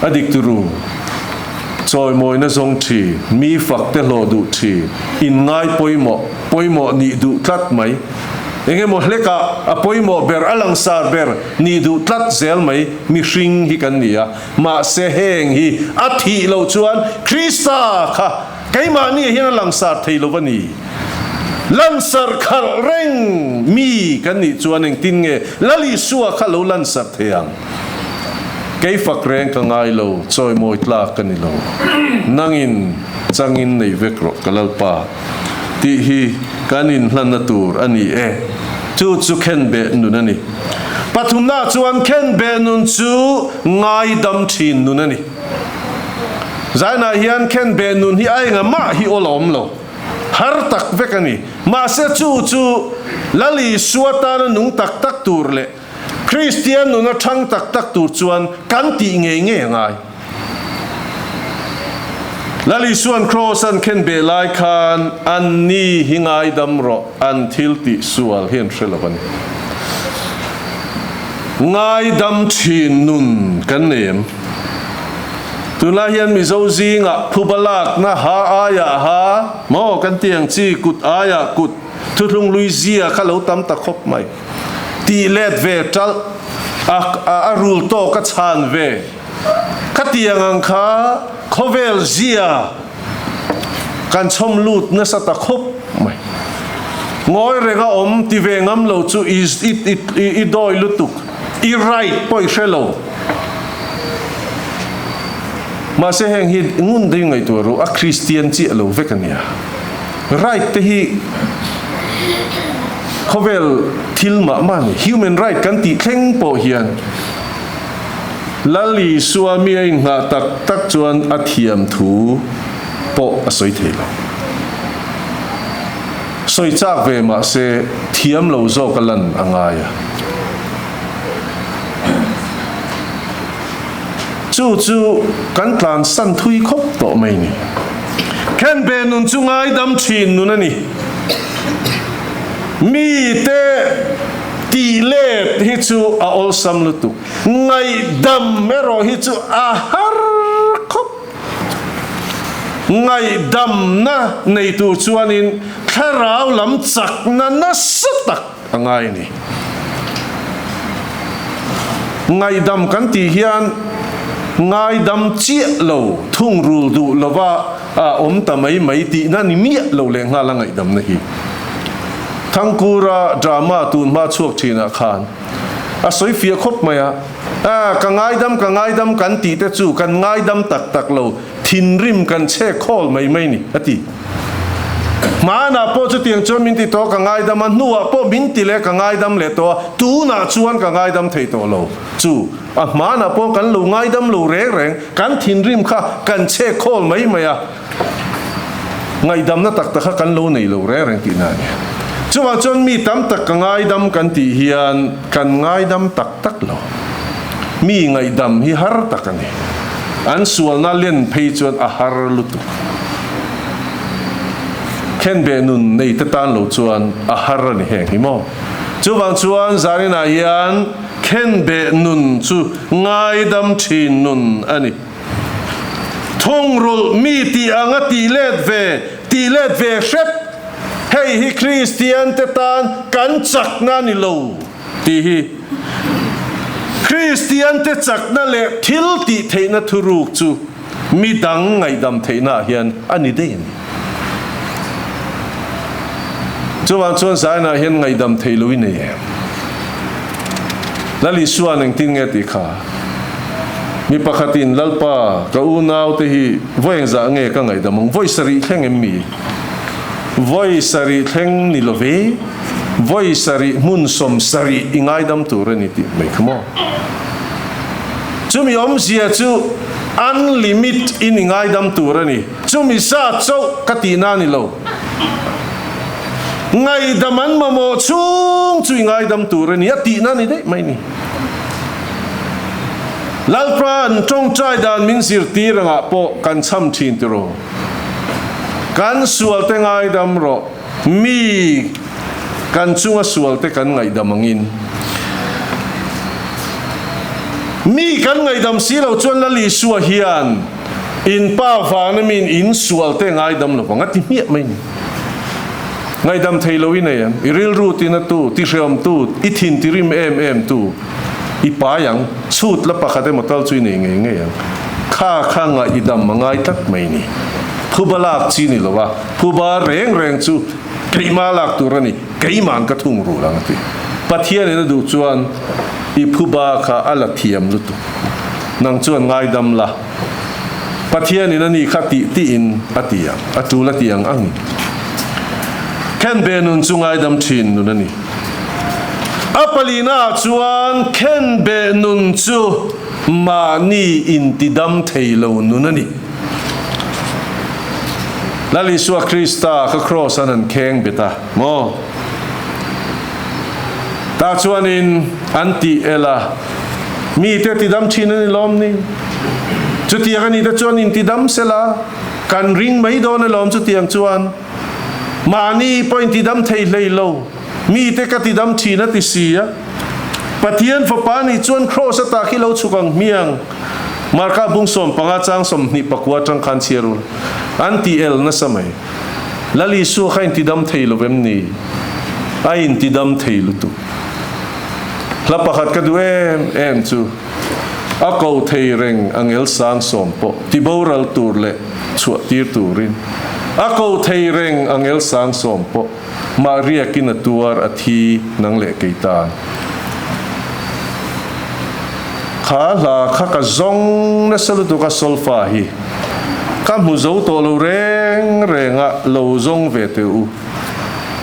a dik turu. Chawimawina zawng ṭhin, mi fak te hlawh duh ṭhin, inngai pawimawh, pawimawh nih duh tlat mai. Engemaw hlekah a pawimawh ber, a langsar ber nih duh tlat zel mai mihring hi kan ni a. Mahse heng hi a thih loh chuan Krista kha keimahni hian a langsar thei lo va ni. Lansar khalh reng mi kan nih chuan engtin nge Lal Isua kha lo lansar thei ang? Kei fak reng ka ngai lo, chawimawi tlak ka ni lo. Nangin changin nei vek rawh ka Lalpa tih hi kan inhlanna tur a ni e. Chu chu khenbeh nun a ni. Pathumna chuan khenbeh nun chu ngaidam thin nun a ni. Zainah hian khenbeh nun hi a enga mah hi awl a awm lo. Har tak vek a ni. Mahse chu chu Lal Isua tana nung tak tak tur leh Kristian nuna thang tak tak tur chuan kan tih ngei ngei a ngai. Lal Isua'n Kraws an khen beh lai khan an ni hi ngaidam rawh an thil tih sual hi an hre lo a ni. Ngaidam thin nun kan nei em? Tunlai hian Mizo zingah phuba lakna ha aiah ha maw kan ti ang chi kut aiah kut thuthlung lui zia kha lo tam ta khawp mai. Tih let ve ṭalh a a rul tawk a chhan ve. Khatiang ang kha khawvel zia kan chhawm lut nasa ta khawp mai. Ngawi renga awm ti ve ngam lo chu i i dawi lutuk, i right pawh i hre lo. Mahse heng hi ngun deuh ngaihtuah ru, a Kristian chiah lo vek a nia. Right te hi khawvel thil mah mah a ni. Human right kan tih thleng pawh hian Lal Isua mi a inghah tak tak chuan a thiam thu pawh a sawi thei lo. Sawi chak ve mah se thiam lo zawk a lan a ngai a. Chu chu kan tlansan thui khawp tawh mai ni. Khenbe nun chu ngaidam thin nun a ni. Mite tih let hi chu a awlsam lutuk. Ngaihdam erawh hi chu a har khawp. Ngaihdamna nei tur chuanin thlarau lam chakna nasa tak a ngai a ni. Ngaihdam kan tih hian ngaidam chiah lo, thungrul duh lova a awm ta mai mai tihna ni miah lo leh nghal a ngaihdamna hi. Thangkura drama tun hma chhuak thinah khan a sawi fiah khawp mai a, A, ka ngaidam, ka ngaidam kan tih te chu kan ngaidam tak tak lo, thinrim kan chhe khawl mai mai ni, a ti. Hmanah pawh chutiang chuan min ti tawh a, ka ngaidam a, hnuah pawh min ti leh ka ngaidam leh tawh a, tunah chuan ka ngaidam thei tawh lo. Chu, a hmanah pawh kan lo ngaidam lo reng reng, kan thinrim kha kan chhe khawl mai mai a. Ngaihdamna tak tak kha kan lo nei lo reng reng tihna a ni. Chuvang chuan mi tam tak ka ngaidam kan tih hian kan ngaidam tak tak lo. Mi ngaihdam hi har tak a ni. An sualna len phei chuan a har lutuk. Khenbeh nun nei te tan lo chuan a har a ni heng hi maw. Chuvang chuan zaninah hian khenbeh nun chu ngaidam thin nun a ni. Thungrulh mi tih anga tih let ve, tih let ve hrep, hei hi Kristian te tan kan chakna a ni lo tih hi Kristian te chakna leh thil tih theihna thuruk chu mi dang ngaihdam theihna ah hian a ni daih a ni. Chuvang chuan Zainah hian ngaihdam theih lo i nei em? Lal Isua'n engtin nge tih kha? Mi pakhatin, Lalpa, ka unaute hi vawi engzah nge ka ngaihdam ang? Vawi sarih thleng em mi? Vawi sarih thleng ni lo ve, vawi sarih hmun 70 i ngaidam tur a ni tih mai kha maw? Chumi awmzia chu unlimit in i ngaidam tur a ni. Chumi zat chauh ka tihna a ni lo. Ngaihdam an mamawh chhung chu i ngaidam tur a ni a tihna a ni daih mai ni. Lalpa'n tawngtai dan min zirtir angah pawh kan chham thin tiraw? Kan sualte ngaidam rawh, mi kan chunga sualte kan ngaihdam angin. Mi kan ngaihdam si lo chuan Lal Isua hian. In Pa vana miin in sualte ngaidam lo vang a ti hmiah mai ni. Ngaidam thei lo i nei ang, i rilru tinatu, tihreawmtu, i thin tirim em em tu, i pai ang, chhut la pakhat emaw tal chu i nei ngei ngei ang. Kha kha ngaidam a ngai tlat mai ni. Phuba lak chi ni lo a, phuba reng reng chu keimah lak tur a ni, keima'n ka thung rul ang a ti. Pathianin a duh chuan i phuba kha a la thiam lutuk. Nang chuan ngaidam la. Pathianin a ni kha tih tiin a ti ang, a tul a ti ang angin. Khenbe nun chu ngaidam thin nun a ni. A palina ah chuan khenbe nun chu mahni intidam thei lo nun a ni. Lal Isua Krista kha kraws an an kheng bet a maw? Tah chuanin an tih el a, Mite tidam thin a ni lawm ni? Chutiang a ni te chuan intidam sela, kan ring mai dawn alawm chutiang chuan. Mahni pawh intidam thei hlei lo, mite ka tidam thin a ti si a. Pathian Fapa nih chuan kraws ata khi lo chhuk ang hmiang. Marka bung 15 chang 24 atang khan chhiar ul. An ti el nasa mai. Lal Isua kha intidam thei lo vem ni? A intidam thei lutuk. Hla pakhat ka duh em em chu, A ko thei reng angel sang sawm pawh ti boral tur leh chhuah tir turin. A ko thei reng angel sang sawm pawh mah riakin a tuar a thi nang leh kei tan. Kha hla kha ka zawng nasa lutuk a solfa hi ka hmu zo tawh lo reng reng a lo zawng ve teh u.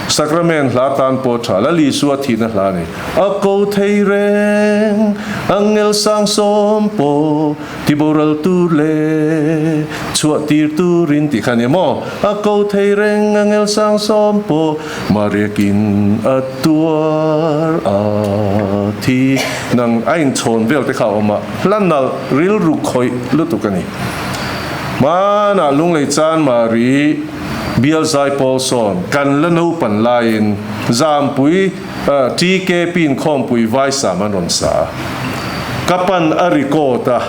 Sacrament hla tan pawh tha la Lisua thihna hla a ni. A ko thei reng angel sang sawm pawh ti boral tur leh chhuah tir turin tih kha a ni maw? A ko thei reng angel sang sawm pawh Mariakin a tuar a thi nang a inchhawn vel te kha a awm a, hla nalh rilru khawih lutuk a ni. Hmanah Lunglei Chan Mari Bial Zaipawl sawn kan la naupan laiin Zampui TK pin khawmpui Vaisam an rawn sa a. Ka pan a record a,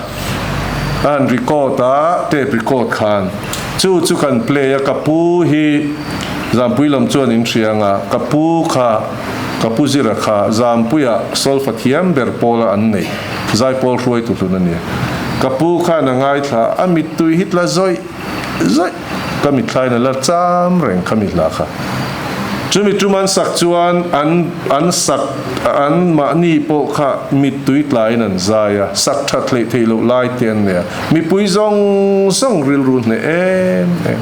a han record a, tape record khan chu chu kan play a, ka pu hi Zampui lam chuan in hria anga, ka pu kha, ka pu Zira kha Zampuia solfa thiam ber pawla an neih Zaipawl hruaitu hlun a nia. Ka pu khan a ngaithla a, mittui hi tla zawih Zaih ka mithlain a la cham reng kha mi hla kha. Chumi tum an sak chuan an an sak an mahni pawh kha mittui tlaiin an zai a, sak that hleih theih loh lai te an nei a, mipui zawng zawng rilru hneh em em.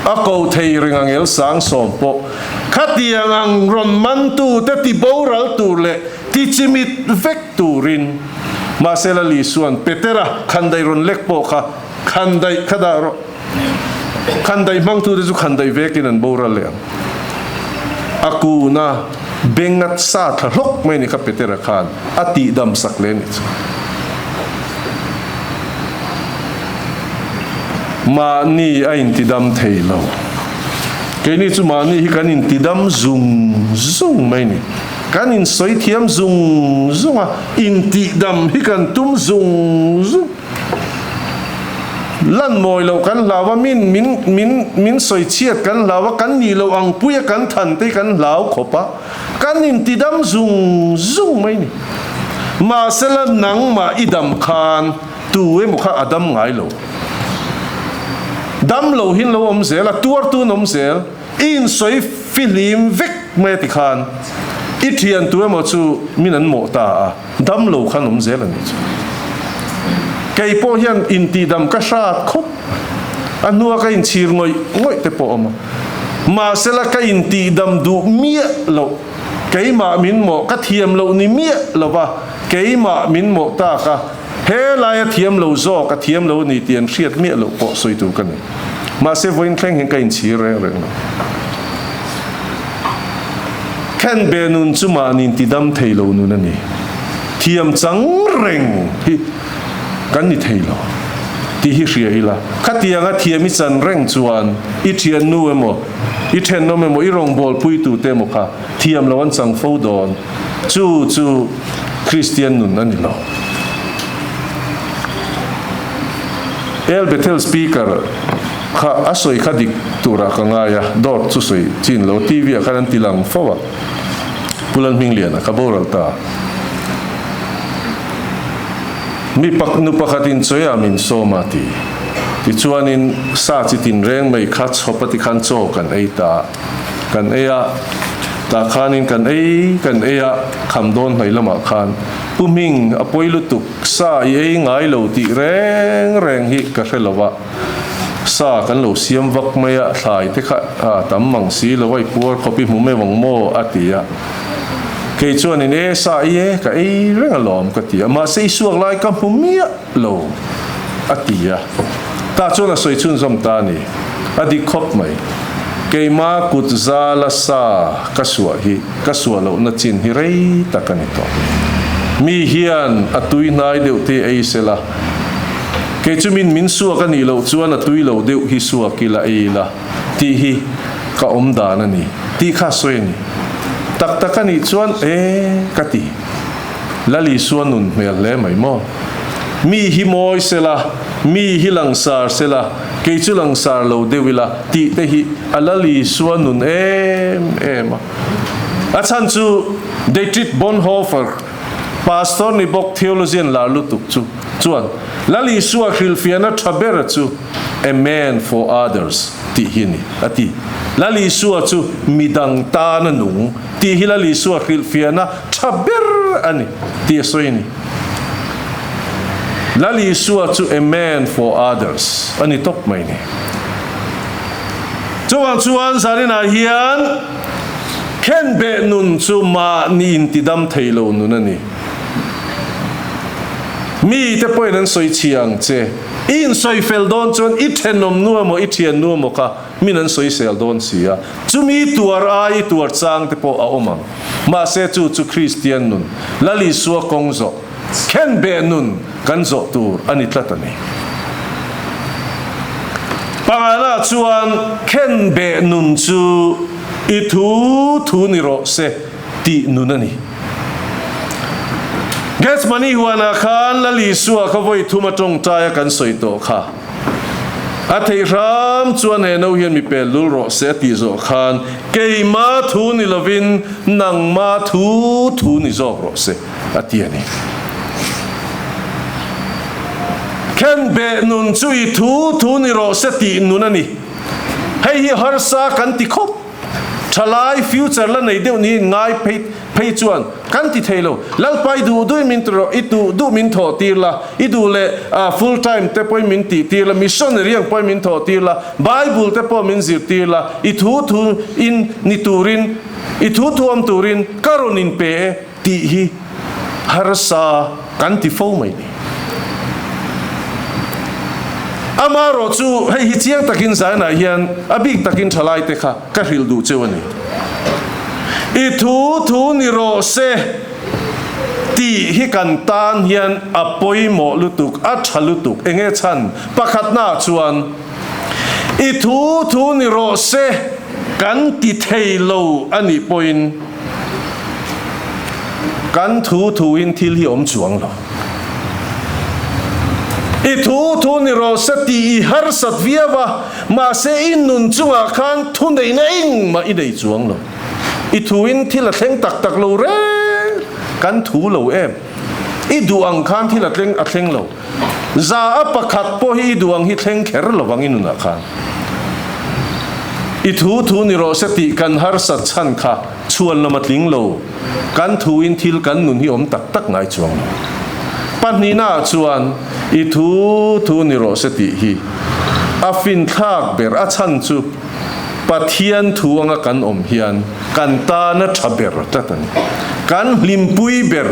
A ko thei reng ang el sang sawm pawh khatiang ang rawn mantu te ti boral tur leh ti chimit vek turin mahse Lali chuan Petera khandai rawn lek pawh kha Khan daih kha dah rawh. Khan daih hmangtute chu khan daih vekin an boral leh ang. A kuna bengat sa thla hlawk mai ni kha Petera khan a tihdam sak leh ni chu. Mahni a intidam thei lo. Keini chu mahni hi kan intidam zung zung mai ni. Kan insawi thiam zung zung a, intihdam hi kan tum zung zung. Lan mawi loh kan hlau a, min min min min sawi chhiat kan hlau a, kan nih loh ang pui a kan than te hi kan hlau khawp a, kan intidam zung zung mai ni. Mahsela nangmah i dam khan tu emaw kha a dam ngai lo. Dam lo hin lo awm zel a, tuartu an awm zel. I insawi fihlim vek mai a ti khan i thian tu emaw chu min an mawh ta a, dam lo khan awm zel a nih chu. Kei pawh hian intihdam ka hrat khawp, a hnua ka inchhir ngawih ngawih te pawh awm a, mahsela ka intihdam duh miah loh, keimah min mawh ka thiam loh ni miah lova keimah min mawh tak a, he laia thiam lo zawk a thiam lo a ni tih an hriat miah loh pawh sawi tur ka ni. Mahse vawiin thleng hian ka inchhir reng reng lo. Khenbe nun chu mahni intidam thei lo nun a ni. Thiam chang reng hi kan ni thei lo tih hi hria ila. Khatianga thiam i chan reng chuan i thiannu emaw, i thenawm emaw, i rawngbawlpui tute emaw kha thiam lo an chang fo dawn. Chu chu Kristian nun a ni lo. El Bethel speaker kha a sawi kha dik turah ka ngai a, dawt chu sawi chin lo TV ah khan an ti lang fo a, Pu Lalhmingliana ka boral ta. Mi pak nu pakhatin chawi ah min sawm a ti. Tichuanin sa chi tin reng mai kha chhawp a ti khan chaw kan ei ta. Kan ei a, tah khanin kan ei kan ei a, kham dawn hmai lamah khan Pu Hming a pawi lutuk, sa i ei ngai lo tih reng reng hi ka hre lo a, sa kan lo siam vak mai a, thlai te kha a tam mang si lo a, i puar khawp i hmu mai vang maw a ti a. Kei chuanin e sa i e ka ei reng alawm ka ti a, mahse i suak lai ka hmu miah lo a ti a. Tah chuan a sawi chhunzawm ta a ni. A dik khawp mai. Keima kut zala sa ka suah hi ka suah lohna chin hi rei tak a ni tawh. Mi hian a tui hnai deuh te ei sela, kei chu min min suak a nih loh chuan a tui lo deuh hi suak ila ei ila tih hi ka awm dan a ni tih kha sawi a ni. Tak tak a nih chuan e ka ti. Lalisua nun hmel hle mai maw? Mi hi mawi sela, mi hi langsar sela, kei chu langsar lo deuh ila tih te hi a Lalisua nun em em a. A chhan chu Dietrich Bonhoeffer, pastor ni bawk theologian lar lutuk chu chuan Lalisua hrilhfiahna tha ber chu A man for others tih hi a ni a ti. Lalisua chu midang tana nung tih hi Lalisua hrilhfiahna tha ber a ni tih a sawi a ni. Lal Isua chu a man for others a ni tawp mai ni. Chuvang chuan zaninah hian khenbeh nun chu mahni intidam thei lo nun a ni. Mite pawhin an sawi chhia ang che. I insawi fel dawn chuan i thenawm nu emaw i thian nu emaw kha min an sawisel dawn si a, chumi tuar ai i tuar chang te pawh a awm ang. Mahse chu chu Kristian nun, Lal Isua kawng zawh, khenbeh nun kan zawh tur a ni tlat a ni. Pangana chuan khenbeh nun chu i thu thu ni rawh se tih nun a ni. Gethsemane huanah khan Lal Isua kha vawi thum a tawngtai a kan sawi tawh kha. A theih hram chuan he no hian mi pel lul rawh se a tih zawh khan keima thu ni lovin nangma thu thu ni zawk rawh se a ti a ni. Khenbeh nun chu i thu thu ni rawh se tih nun a ni. Hei hi harsa kan ti khawp. Thalai future la nei deuh niin ngai phei phei chuan kan ti thei lo. Lalpa i duh duh min ti rawh, i duh duh min thawh tir la, i duh leh full time te pawhin min tih tir la, missionary ang pawhin min thawh tir la, Bible te pawh min zir tir la, i thu thu in ni turin, i thu thu awm turin ka rawn in pe e tih hi harsa kan ti fo mai ni. Amaherawh chu hei hi chiang takin zainah hian a bik takin thalaite kha ka hrilh duh cheu a ni. I thu thu ni rawh se tih hi kan tan hian a pawimawh lutuk, a tha lutuk. Enge chhan? Pakhatnaah chuan i thu thu ni rawh se kan ti thei lo a nih pawhin, Kan thu thuin thil hi awm chuang lo. I thu thu ni rawh se tih i harsat viau a, mahse i nun chungah khan thu neihna engmah i nei chuang lo. I thuin thil a thleng tak tak lo reng, kan thu lo em? I duh ang khan thil a thleng a thleng lo. Za a pakhat pawh hi i duh ang hi thleng kher lo vang i nunah khan. I thu thu ni rawh se tih kan harsat chhan kha chhuan lam a tling lo. Kan thuin thil kan nun hi awm tak tak ngai chuang lo. Pahnihnaah chuan i thu thu ni rawh se tih hi a finthlak ber a chhan chu Pathian thu anga kan awm hian kan tana tha ber tlat a ni. Kan hlimpui ber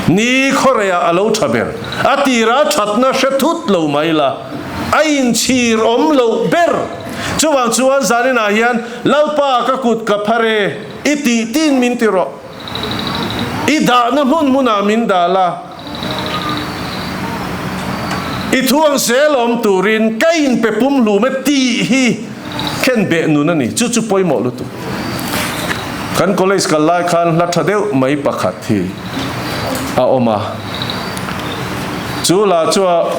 ni khawreiah a lo tha ber. A tira thatna hre thut lo mai la, a inchhir awm loh ber. Chuvang chuan zaninah hian Lalpa ka kut ka phar e, i tih tin min ti rawh. I dahna hmun hmunah min dah la. I thuang zel awm turin ka inpe pumhlum e tih hi khenbeh nun a ni. Chu chu pawimawh lutuk. Kan college kal lai khan hla tha deuh mai pakhat hi a awm a. Chu lah chu a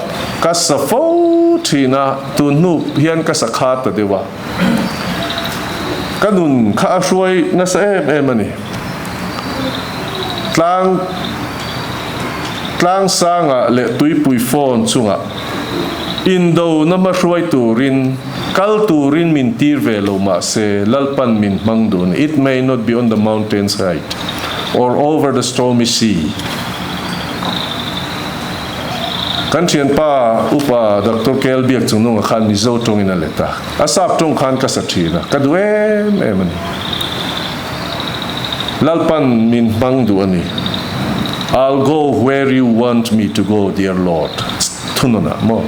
ka sa fo thin a, tun hnu hian ka sa kha ta deuh a. Ka nun kha a hruai nasa em em a ni. Tlang tlang sangah leh tuipui phone chungah indo na hmahruai turin kal turin min tir ve lo mahse Lalpan min hmang dun It may not be on the mountain's height or over the stormy sea. Kan thianpa upa Doctor KL Biak Chungnunga khan Mizo tawngin a let a, a sap tawng khan ka sa thin a, ka duh em em a ni. Lalpan min hmang duh a ni. I'll go where you want me to go, dear Lord. Thunawnah maw?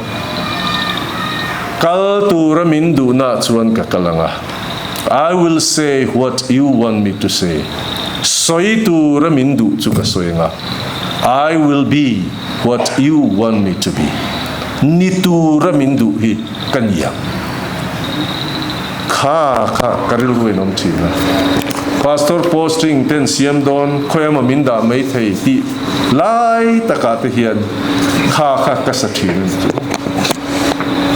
Kal tura min duhnaah chuan ka kal ang a. I will say what you want me to say. Sawi tura min duh chu ka sawi ang a. I will be what you want me to be. Ni tura min duh hi ka ni ang. Kha kha ka rilru in awm thin a. Pastor posting ten siam dawn khawi emaw min dah mai thei tih lai takah te hian kha kha ka sa thin a ni chu.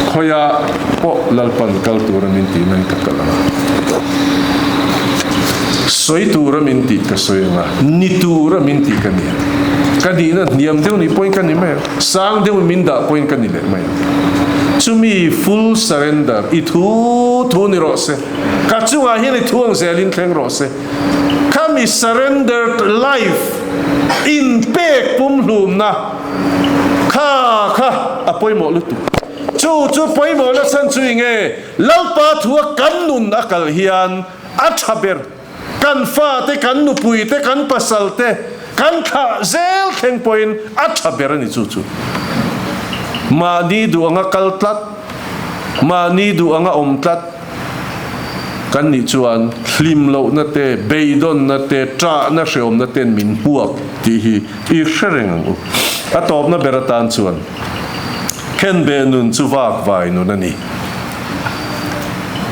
Khawiah pawh Lalpan kal tura min tih nan ka kal ang a. Sawi tura min tih ka sawi ang a, ni tura min tih ka ni ang. Ka nihna hniam deuh nih pawhin ka ni mai ang, sang deuhin min dah pawhin ka ni leh mai ang. Chumi full surrender, i thu thu ni rawh se, ka chungah hian i thu ang zelin thleng rawh se, khami surrendered life inpek pumhlumna kha kha a pawimawh lutuk. Chu chu pawimawhna chhan chu i nge Lalpa thua kan nun a kal hian a tha ber. Kan fate, kan nupuite, kan pasalte, kan thlah zel thleng pawhin a tha ber a ni chu chu. Mahni duh anga kal tlat, mahni duh anga awm tlat kan nih chuan hlim lohna te, beidawnna te, ṭahna hreawmna ten min hmuak tih hi i hre reng ang u. A tawpna ber atan chuan Khenbeh nun chu vak vai nun a ni.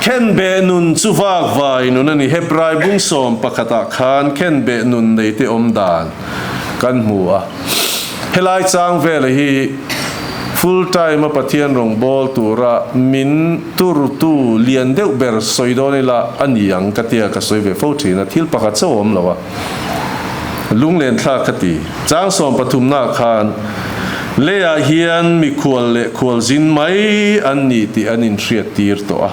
Khenbeh nun chu vak vai nun a ni. Hebrai bung 11 ah khan khenbeh nun neite awm dan kan hmu a. Helai chang vela hi full time a Pathian rawngbâwl tura min turtu lian deuh ber sawi dawn ila a ni ang ka tia ka sawi ve fo thin a, thil pakhat chauh a awm lo a. Lunglen thlak ka ti. Chang 13 nah khan leiah hian mikhual leh khualzin mai an ni tih an inhriat tir tawh a.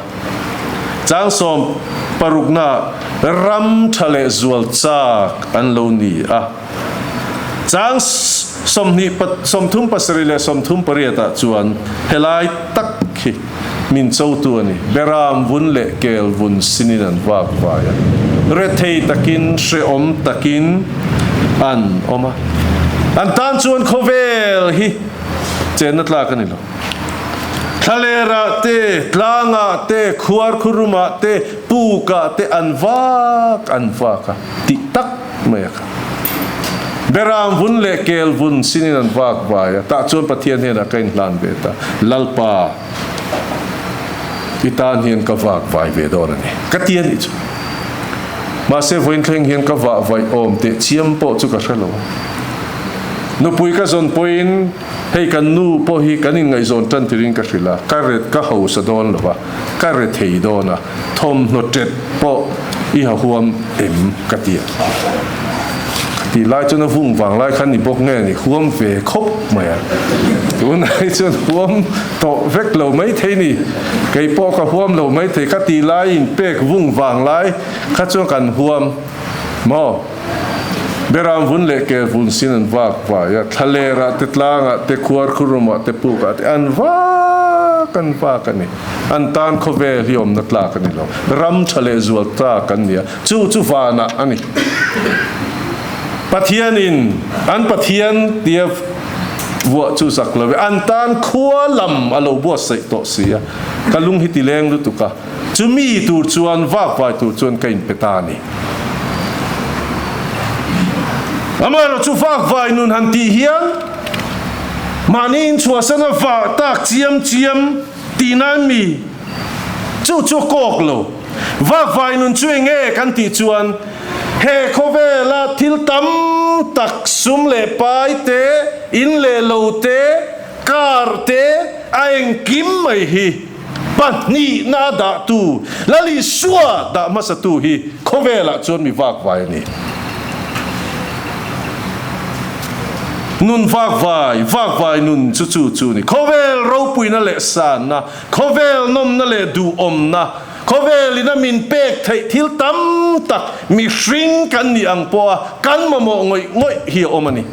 Chang 16 nah ram tha leh zual chak an lo ni a. Chang 27 leh 38 ah chuan helai tak hi min chotu a ni. Beram vun leh kel vun sinin an vak vai a, rethei takin, hrehawm takin an awm a. An tan chuan khawvel hi chenna tlak a ni lo. Thlalerah te, tlangah te, khuarkhurumah te, pukah te an vak an vak a, tih tak mai a kha. Beram vun leh kel vun sinin an vak vai a, tah chuan Pathian hnenah ka inhlan ve ta, Lalpa, i tan hian ka vak vai ve dawn a ni, ka ti a nih chu. Mahse, vawiin thleng hian ka vah vaih awm teh chiam pawh chu ka hre lo. Nupui ka zawn pawhin hei kan nu pawh hi kan inngaihzawn tan tirin ka hrilh a, ka ret ka hausa dawn lo va, ka re thei dawn a, thawmhnaw tet pawh i ha huam em ka ti a. Ka tih lai chuan a vung vang lai khan ni bawk nge ni huam ve khawp mai a. Tunah hi chuan huam tawh vek lo mai thei ni. Kei pawh ka huam lo mai thei. Ka tih lai in pek vung vang lai kha chuan kan huam maw? Beram vun leh kel vun sin an vak vai a, thlalerah te tlangah te khuarkhurumah te pukah te an vak an vak a ni. An tan khawvel hi awmna tlak a ni lo. Ram tha leh zual tlak an ni a, chu chu vanah a ni. Pathianin an Pathian tia vuah chu zak lo e, an tan khua lam a lo buatsaih tawh si a, ka lung hi ti leng lutuk a, chumi tur chuan vakvai tur chuan ka inpe ta a ni. Amaherawh chu vakvai nun han tih hian mahni inchhuahsan a vah tak chiam chiam tih nan mi chu chu a kawk lo. Vakvai nun chu eng nge kan tih chuan he khawvela thil tam tak sum leh pai te, in leh lo te, car te, a engkim mai hi pahnihna a dahtu, Lal Isua dah hmasatu hi khawvelah chuan mi vakvai a ni. Nun vakvai, vakvai nun chu chu chu a ni. Khawvel ropuina leh sanna, khawvel nawmna leh duhawmna, Khawvelin a min pek theih thil tam tak mihring kan nih ang pawha kan mamawh ngawih ngawih hi a awm a ni.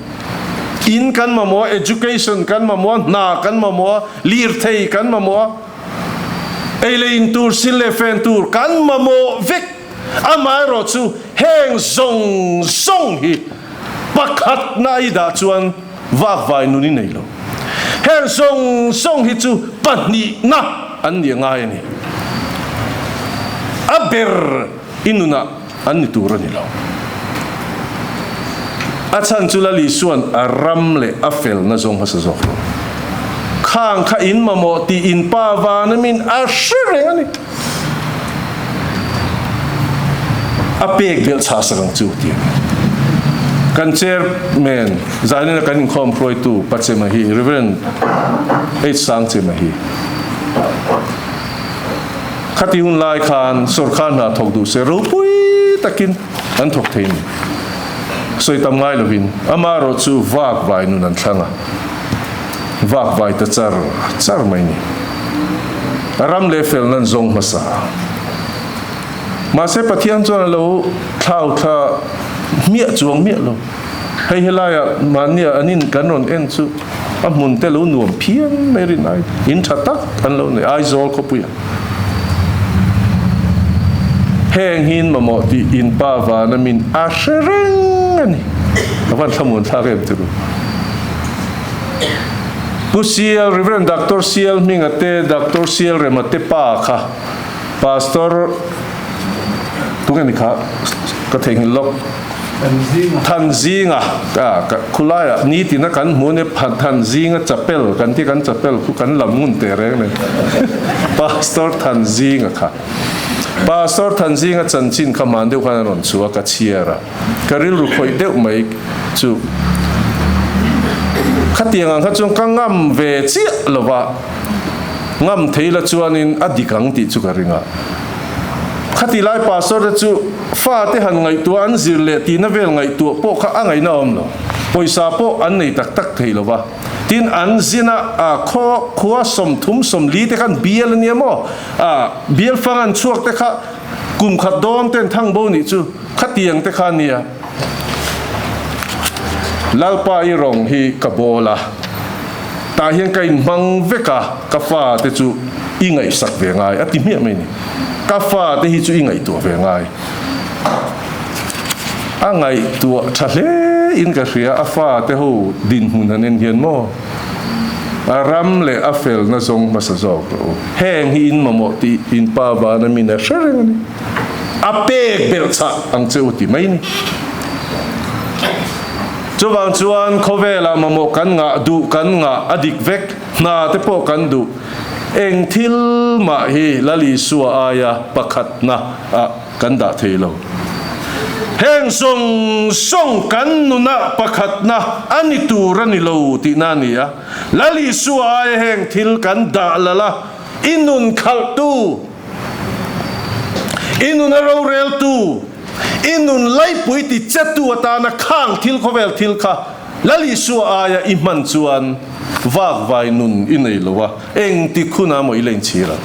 In kan mamawh a, education kan mamawh a, hna kan mamawh a, lirthei kan mamawh a, ei leh in tur, sin leh fen tur kan mamawh vek. Amaherawhchu heng zawng zawng hi pakhatna a i dah chuan vakvai nun i nei lo. Heng zawng zawng hi chu pahnihna an ni a ngai a ni. A ber i nunah an ni tur a ni lo. A chhan chu Lal Isua'n a ram leh a felna zawng hmasa zawk lo. Khang kha in mamawh tih in pa van amin a hre reng a ni. A pek belh chhah sak ang chu ti a ni. Kan chairman zanin a kan inkhawm hruaitu Pa Chema hi Rev. H Sangchema hi khati hun lai khan sorkar hna thawk duh se ropui takin an thawk thei a ni. Sawi tam ngai lovin amaherawh chu vak vai nun an thlang a. Vak vai ta char char mai ni. A ram leh fel nan zawng hmasa. Mahse Pathian chuan a lo thlau thla hmiah chuang miah lo. Hei helaiah mahnia an in kan rawn en chu a hmun te lo nuam phian mai rin ai in tha tak an lo nei Aizawl khawpuiah. Heng hi in mamawh tih in pa vana min a hre reng a ni. A van thlamuan thlak em turu. Pu Sial, Rev. Doctor Sial hminga te, Doctor Sial Rema te pa kha Pastor tunge ni kha ka theihnghilh lawk. Thanzinga khulaiah nitina kan hmu ania Thanzinga chapel kan ti kan chapel khu kan lam ngun teh reng nei Pastor Thanzinga kha Pastor Thanzinga chanchin kha hman deuh khan a rawn chhuah a ka chhiar a ka rilru khawih deuh mai chu khatiang ang kha chuan ka ngam ve chiah lova ngam thei la chuanin a dik ang tih chu ka ring a khati lai Pastor te chu Fate han ngaihtuah an zir leh tihna vel ngaihtuah pawh kha a ngaihna awm lo. Pawisa pawh an nei tak tak thei lo va. Tin, an zina a khaw khua 30 40 te khan bial a nia maw? A bial fang an chhuak te kha kum khat dawn ten thang bo nih chu khatiang te kha a nia. Lalpa i rawng hi ka bawl a, tah hian ka inhmang vek a, ka fate chu i ngaihsak ve ngai a ti hmiah mai ni. Ka fate hi chu i ngaihtuah ve ngai. A ngaihtuah tha hle in ka hria, a fate ho dinhmun han en hian maw? A ram leh a felna zawng hmasa zawk rawh u. Heng hi in mamawh tih in pa vana min a hre reng a ni. A pek belh chah ang che u ti mai ni. Chuvang chuan khawvelah mamawh kan ngah, duh kan ngah, a dik vek, hna te pawh kan duh. Eng thil mah hi Lal Isua aia pakhatna ah kan dah thei lo. Heng zawng zawng kan nunah pakhatna a ni tur a ni lo tihna a ni a. Lal Isua aia heng thil kan dah lal a, i nun khalhtu, i nuna roreltu, i nun laipui tichetu atana khang thil khawvel thil kha Lal Isua aia i hman chuan vakvai nun i nei lo a, eng ti khuna maw i la inchhir ang?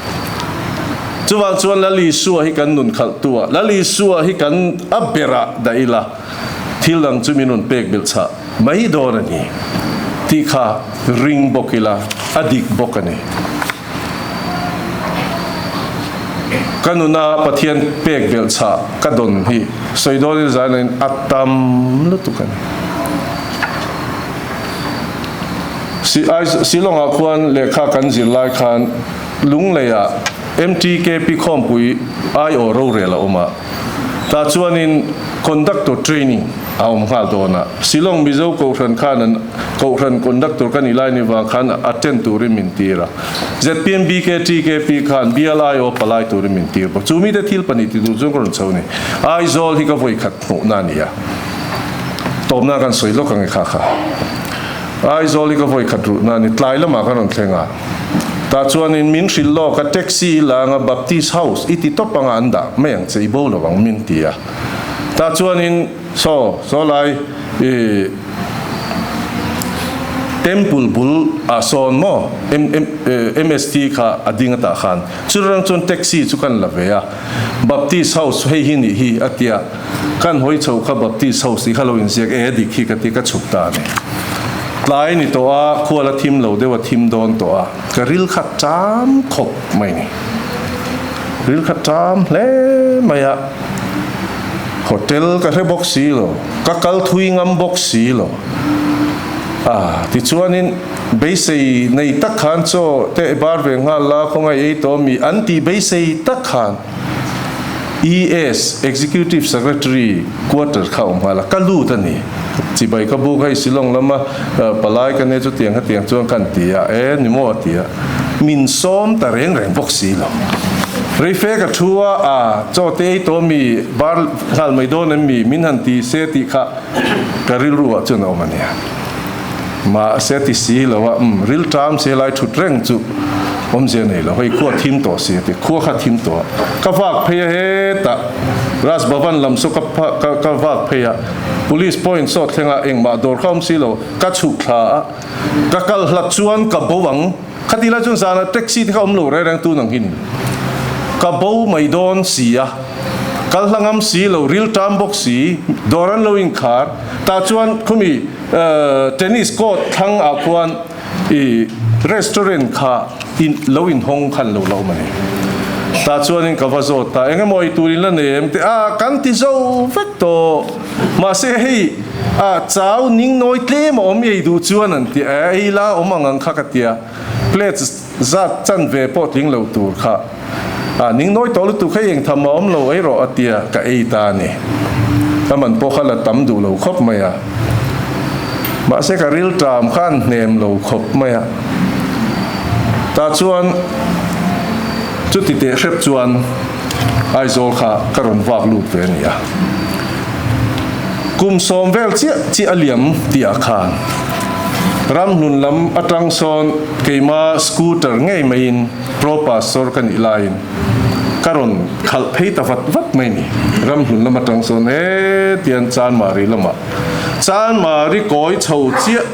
Chuvang chuan Lal Isua hi kan nun khalhtu a, Lal Isua hi kan a berah dah ila, thil dang chu min rawn pek belh chhah mai dawn a ni tih kha ring bawk ila, a dik bawk a ni. Ka nuna Pathian pek belh chhah ka dawn hi sawi dawnin zainain a tam lutuk a ni. Shillong-ah khuan lehkha kan zir lai khan Lungleiah MTKP khawmpui aiawh rorel a awm a, tah chuanin conductor training a awm nghal dawn a. Shillong Mizo Kohhran khan an Kohhran conductor ka nih lai ni vang khan attend turin min tir a. Zpm BKTKP khan bial aiawh palai turin min tir bawk. Chu mite thil pahnih ti tur chuan ka rawn chho a ni. Aizawl hi ka vawi khat hmuhna a ni a. Tawpna kan sawi lawk ang e kha kha. Aizawl hi ka vawi khat ruhna a ni. Tlai lamah ka rawn thleng a. Tah chuanin min hrilh lawk a, taxi i la anga Baptist House i ti tawp anga an dah mai ang che, i bo lo ang min ti a. Tah chuanin saw, saw lai i Temple bul ah sawn maw MST kha a ding a tah khan. Churang chuan taxi chu kan la ve a. Baptist House hei hi nih hi a tia. Kan hawi chho kha Baptist House tih kha lo inziak e dik hi ka ti ka chhuk ta a ni. Tlai ni tawh a, khual a thim lo deuh a thim dawn tawh a, ka ril kha ṭam khawp mai ni. Ril kha ṭam hle mai a, hotel ka hre bawk si lo, ka kal thui ngam bawk si lo. A, tichuanin beisei nei tak khan chaw te bar ve nghal la khawngaih ei tawh mi an tih beisei tak khan, ES, Executive Secretary, quarter kha awm nghal a, ka lut a ni. Chibai ka buk hei Shillong lama palai ka nia chutiang hetiang chuan kan ti a, e ni maw a ti a, min sawm ta reng reng bawk si lo. Reife ka thu a, a chaw te ei tawh mi bar nghal mai dawn em mi, min han ti se tih kha ka rilru ah chuan a awm a nia. Mahse ti si lo a, umm rilṭam se lai ṭhut reng chu awmzia nei lo, hei khua thim tawh si a ti, khua kha thim tawh a, ka vak phei a hetah Raj Bhavan lam saw ka ka vak phei a, Police point saw thleng a engmah dawr kha awm si lo, ka chhuk thla a, ka kal hlat chuan ka bo ang, khati lai chuan zanah taxi te kha awm lo reng reng tun ang hi ni, ka bo mai dawn si a, kal hla ngam si lo, rilṭam bawk si, dawr an lo inkhar, tah chuan khumi. Tennis court thlang ah khuan i restaurant kha in lo in hawng khan lo la awm a ni. Tah chuanin ka va zawt a, eng emaw ei tur in la nei em te a, kan ti zo vek tawh. Mahse hei a chau ning nawi tlem a awm ei duh chuan an ti a, ei la awm ang ang kha ka ti a, plate zat chan ve pawh tling lo tur kha a ning nawi tawh lutuk hei eng tham a awm lo ei rawh a tia ka ei ta a ni. Ka man pawh kha la tam duh lo khawp mai a. Mahse ka rilṭam kha an hnem lo khawp mai a. Tah chuan chuti teh hrep chuan Aizawl kha ka rawn vak lut ve a ni a. Kum sawm vel chiah chiah a liam tih ah khan Ramhlun lam atang sawn keima scooter ngei maiin Pro Pastor ka nih laiin ka rawn khalh phei ta vat vat mai ni. Ramhlun lam atang sawn hetian Chanmari lamah Chanmari kawi chho chiah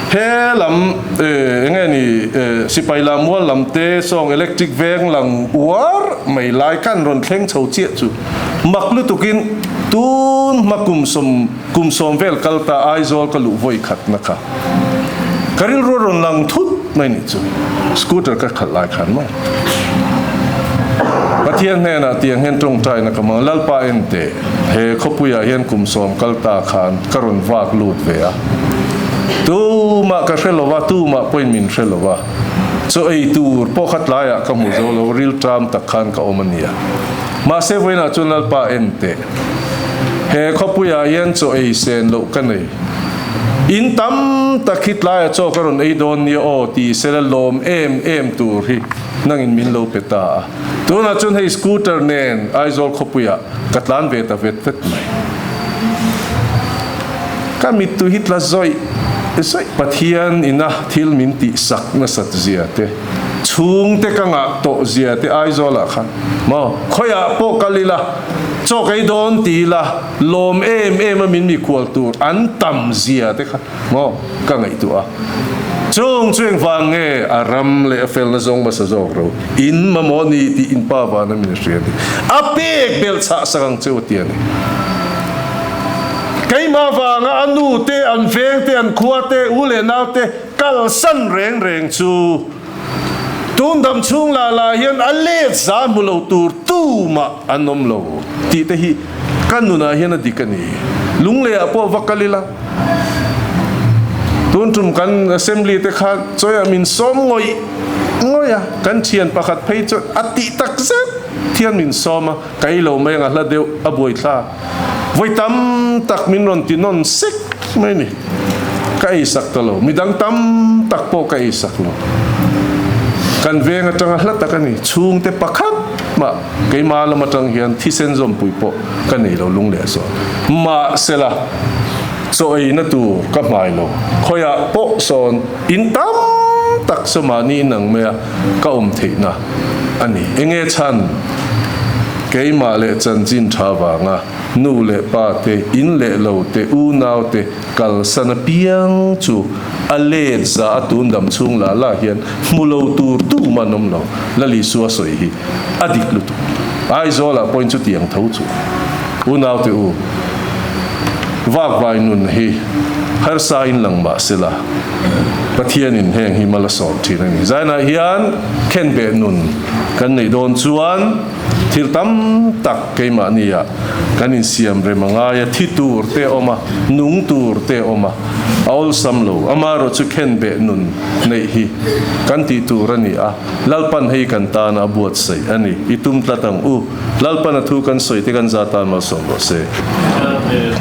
he lam eng nge ni sipai lah mual lam te sawng electric veng lang uar mai lai kan rawn thleng chho chiah chu mak lutukin tun hma kum sawm Kum sawm vel kal ta Aizawl ka luh vawi khat na kha ka rilru a rawn lang thut mai nih chu scooter ka khalh lai khan maw Pathian hnenah tiang hian tawngtaina ka hmang Lalpa en teh he khawpuiah hian kum sawm kal ta khan ka rawn vak lut ve a tumah ka hre lova tumah pawhin min hre lova chaw ei tur pawh kha tlaiah ka hmu zo lo rilṭam tak khan ka awm a nia mahse vawiinah chuan Lalpa en teh He khawpuiah hian chaw ei sen loh ka nei. In tam tak hi tlaia chaw ka rawn ei dawn nia aw ti sela lawm em em tur hi nangin min lo pe ta a. Tunah chuan hei scooter nen Aizawl khawpuiah ka tlan ve ta vet vet mai. Ka mittu hi tla zawih zawih Pathian ina thil min tihsak nasat zia te, chhungte ka ngah tawh zia te Aizawlah khan maw khawiah pawh kal ila, Chaw ka ei dawn ti ila lawm em em a min mikhual tur an tam zia te kha maw ka ngaihtuah a. Chung chu engvang nge a ram leh a felna zawng hmasa zawk ro in mamawh ni tih in pa vana min hria ni. A pek belh chhah sak ang che u ti a ni. Keimah vanga a nu te, an veng te, an khua te, u leh nau te kalsan reng reng chu Tun dam chhung lah lah hian a let za hmu lo tur tumah an awm lo tih te hi ka nunah hian a dik a ni. Lungleiah pawh va kal ila, tun tum kan assembly te kha chawiah min sawm ngawih ngawih a, kan thian pakhat phei chuan a tih tak zet hian min sawm a, ka ei lo mai ang a hla deuh a buaithla. Vawi tam tak min rawn ti nawn sek mai ni. Ka ei sak ta lo. Midang tam tak pawh ka ei sak lo. Kan veng atanga hla tak a ni. Chhungte pakhat mah keima lam atang hian thisen zawmpui pawh ka nei lo lung leh zawn. Mahsela, chaw eina tur ka hmai lo. Khawiah pawh sawn in tam tak saw mahni in ang maia ka awm theihna a ni. Enge chhan? Keimah leh chanchin tha vanga nu leh pa te, in leh lo te, unau te kalsan apiang chu a let za a tun dam chhung lah lah hian hmu lo tur tum an awm lo. Lalisua sawi hi a dik lutuk. Aizawlah pawhin chutiang tho chu unaute u vakvai nun hi harsa in lang mah sela Pathianin heng hi mal a sawm thin a ni. Zainah hian khenbeh nun kan neih dawn chuan thil tam tak keimahnia kan insiam rem a ngai a, thi tur te a awm a, nung tur te a awm a, a awlsam lo. Amaherawh chu khenbeh nun neih hi kan tih tur a ni a. Lalpan hei kan tana a buatsaih a ni. I tum tlat ang u. Lalpan a thu kan sawi te kan za tan malsawm rawh se. Amen.